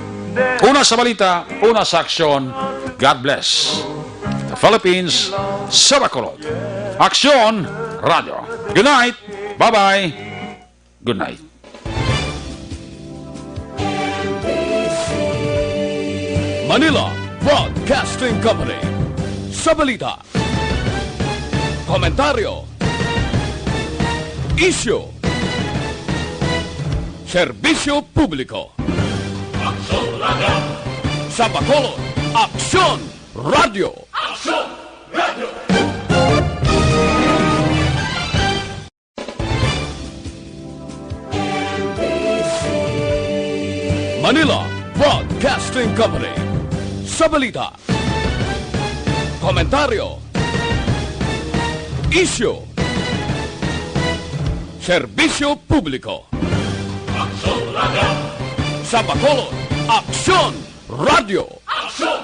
Una sa balita, una sa aksyon. God bless the Philippines, sa Bacolod. Aksyon Radio. Good night. Bye-bye. Good night. Manila Broadcasting Company. Sa balita, komentaryo, isyu, serbisyo publiko. Aksyon Radio. Sa Bacolod, Aksyon Radio. Aksyon Radio. Manila Broadcasting Company. Sa balita, komentaryo, isyu, serbisyo publiko. Aksyon Radio. Sa Bacolod, Aksyon Radio. Aksyon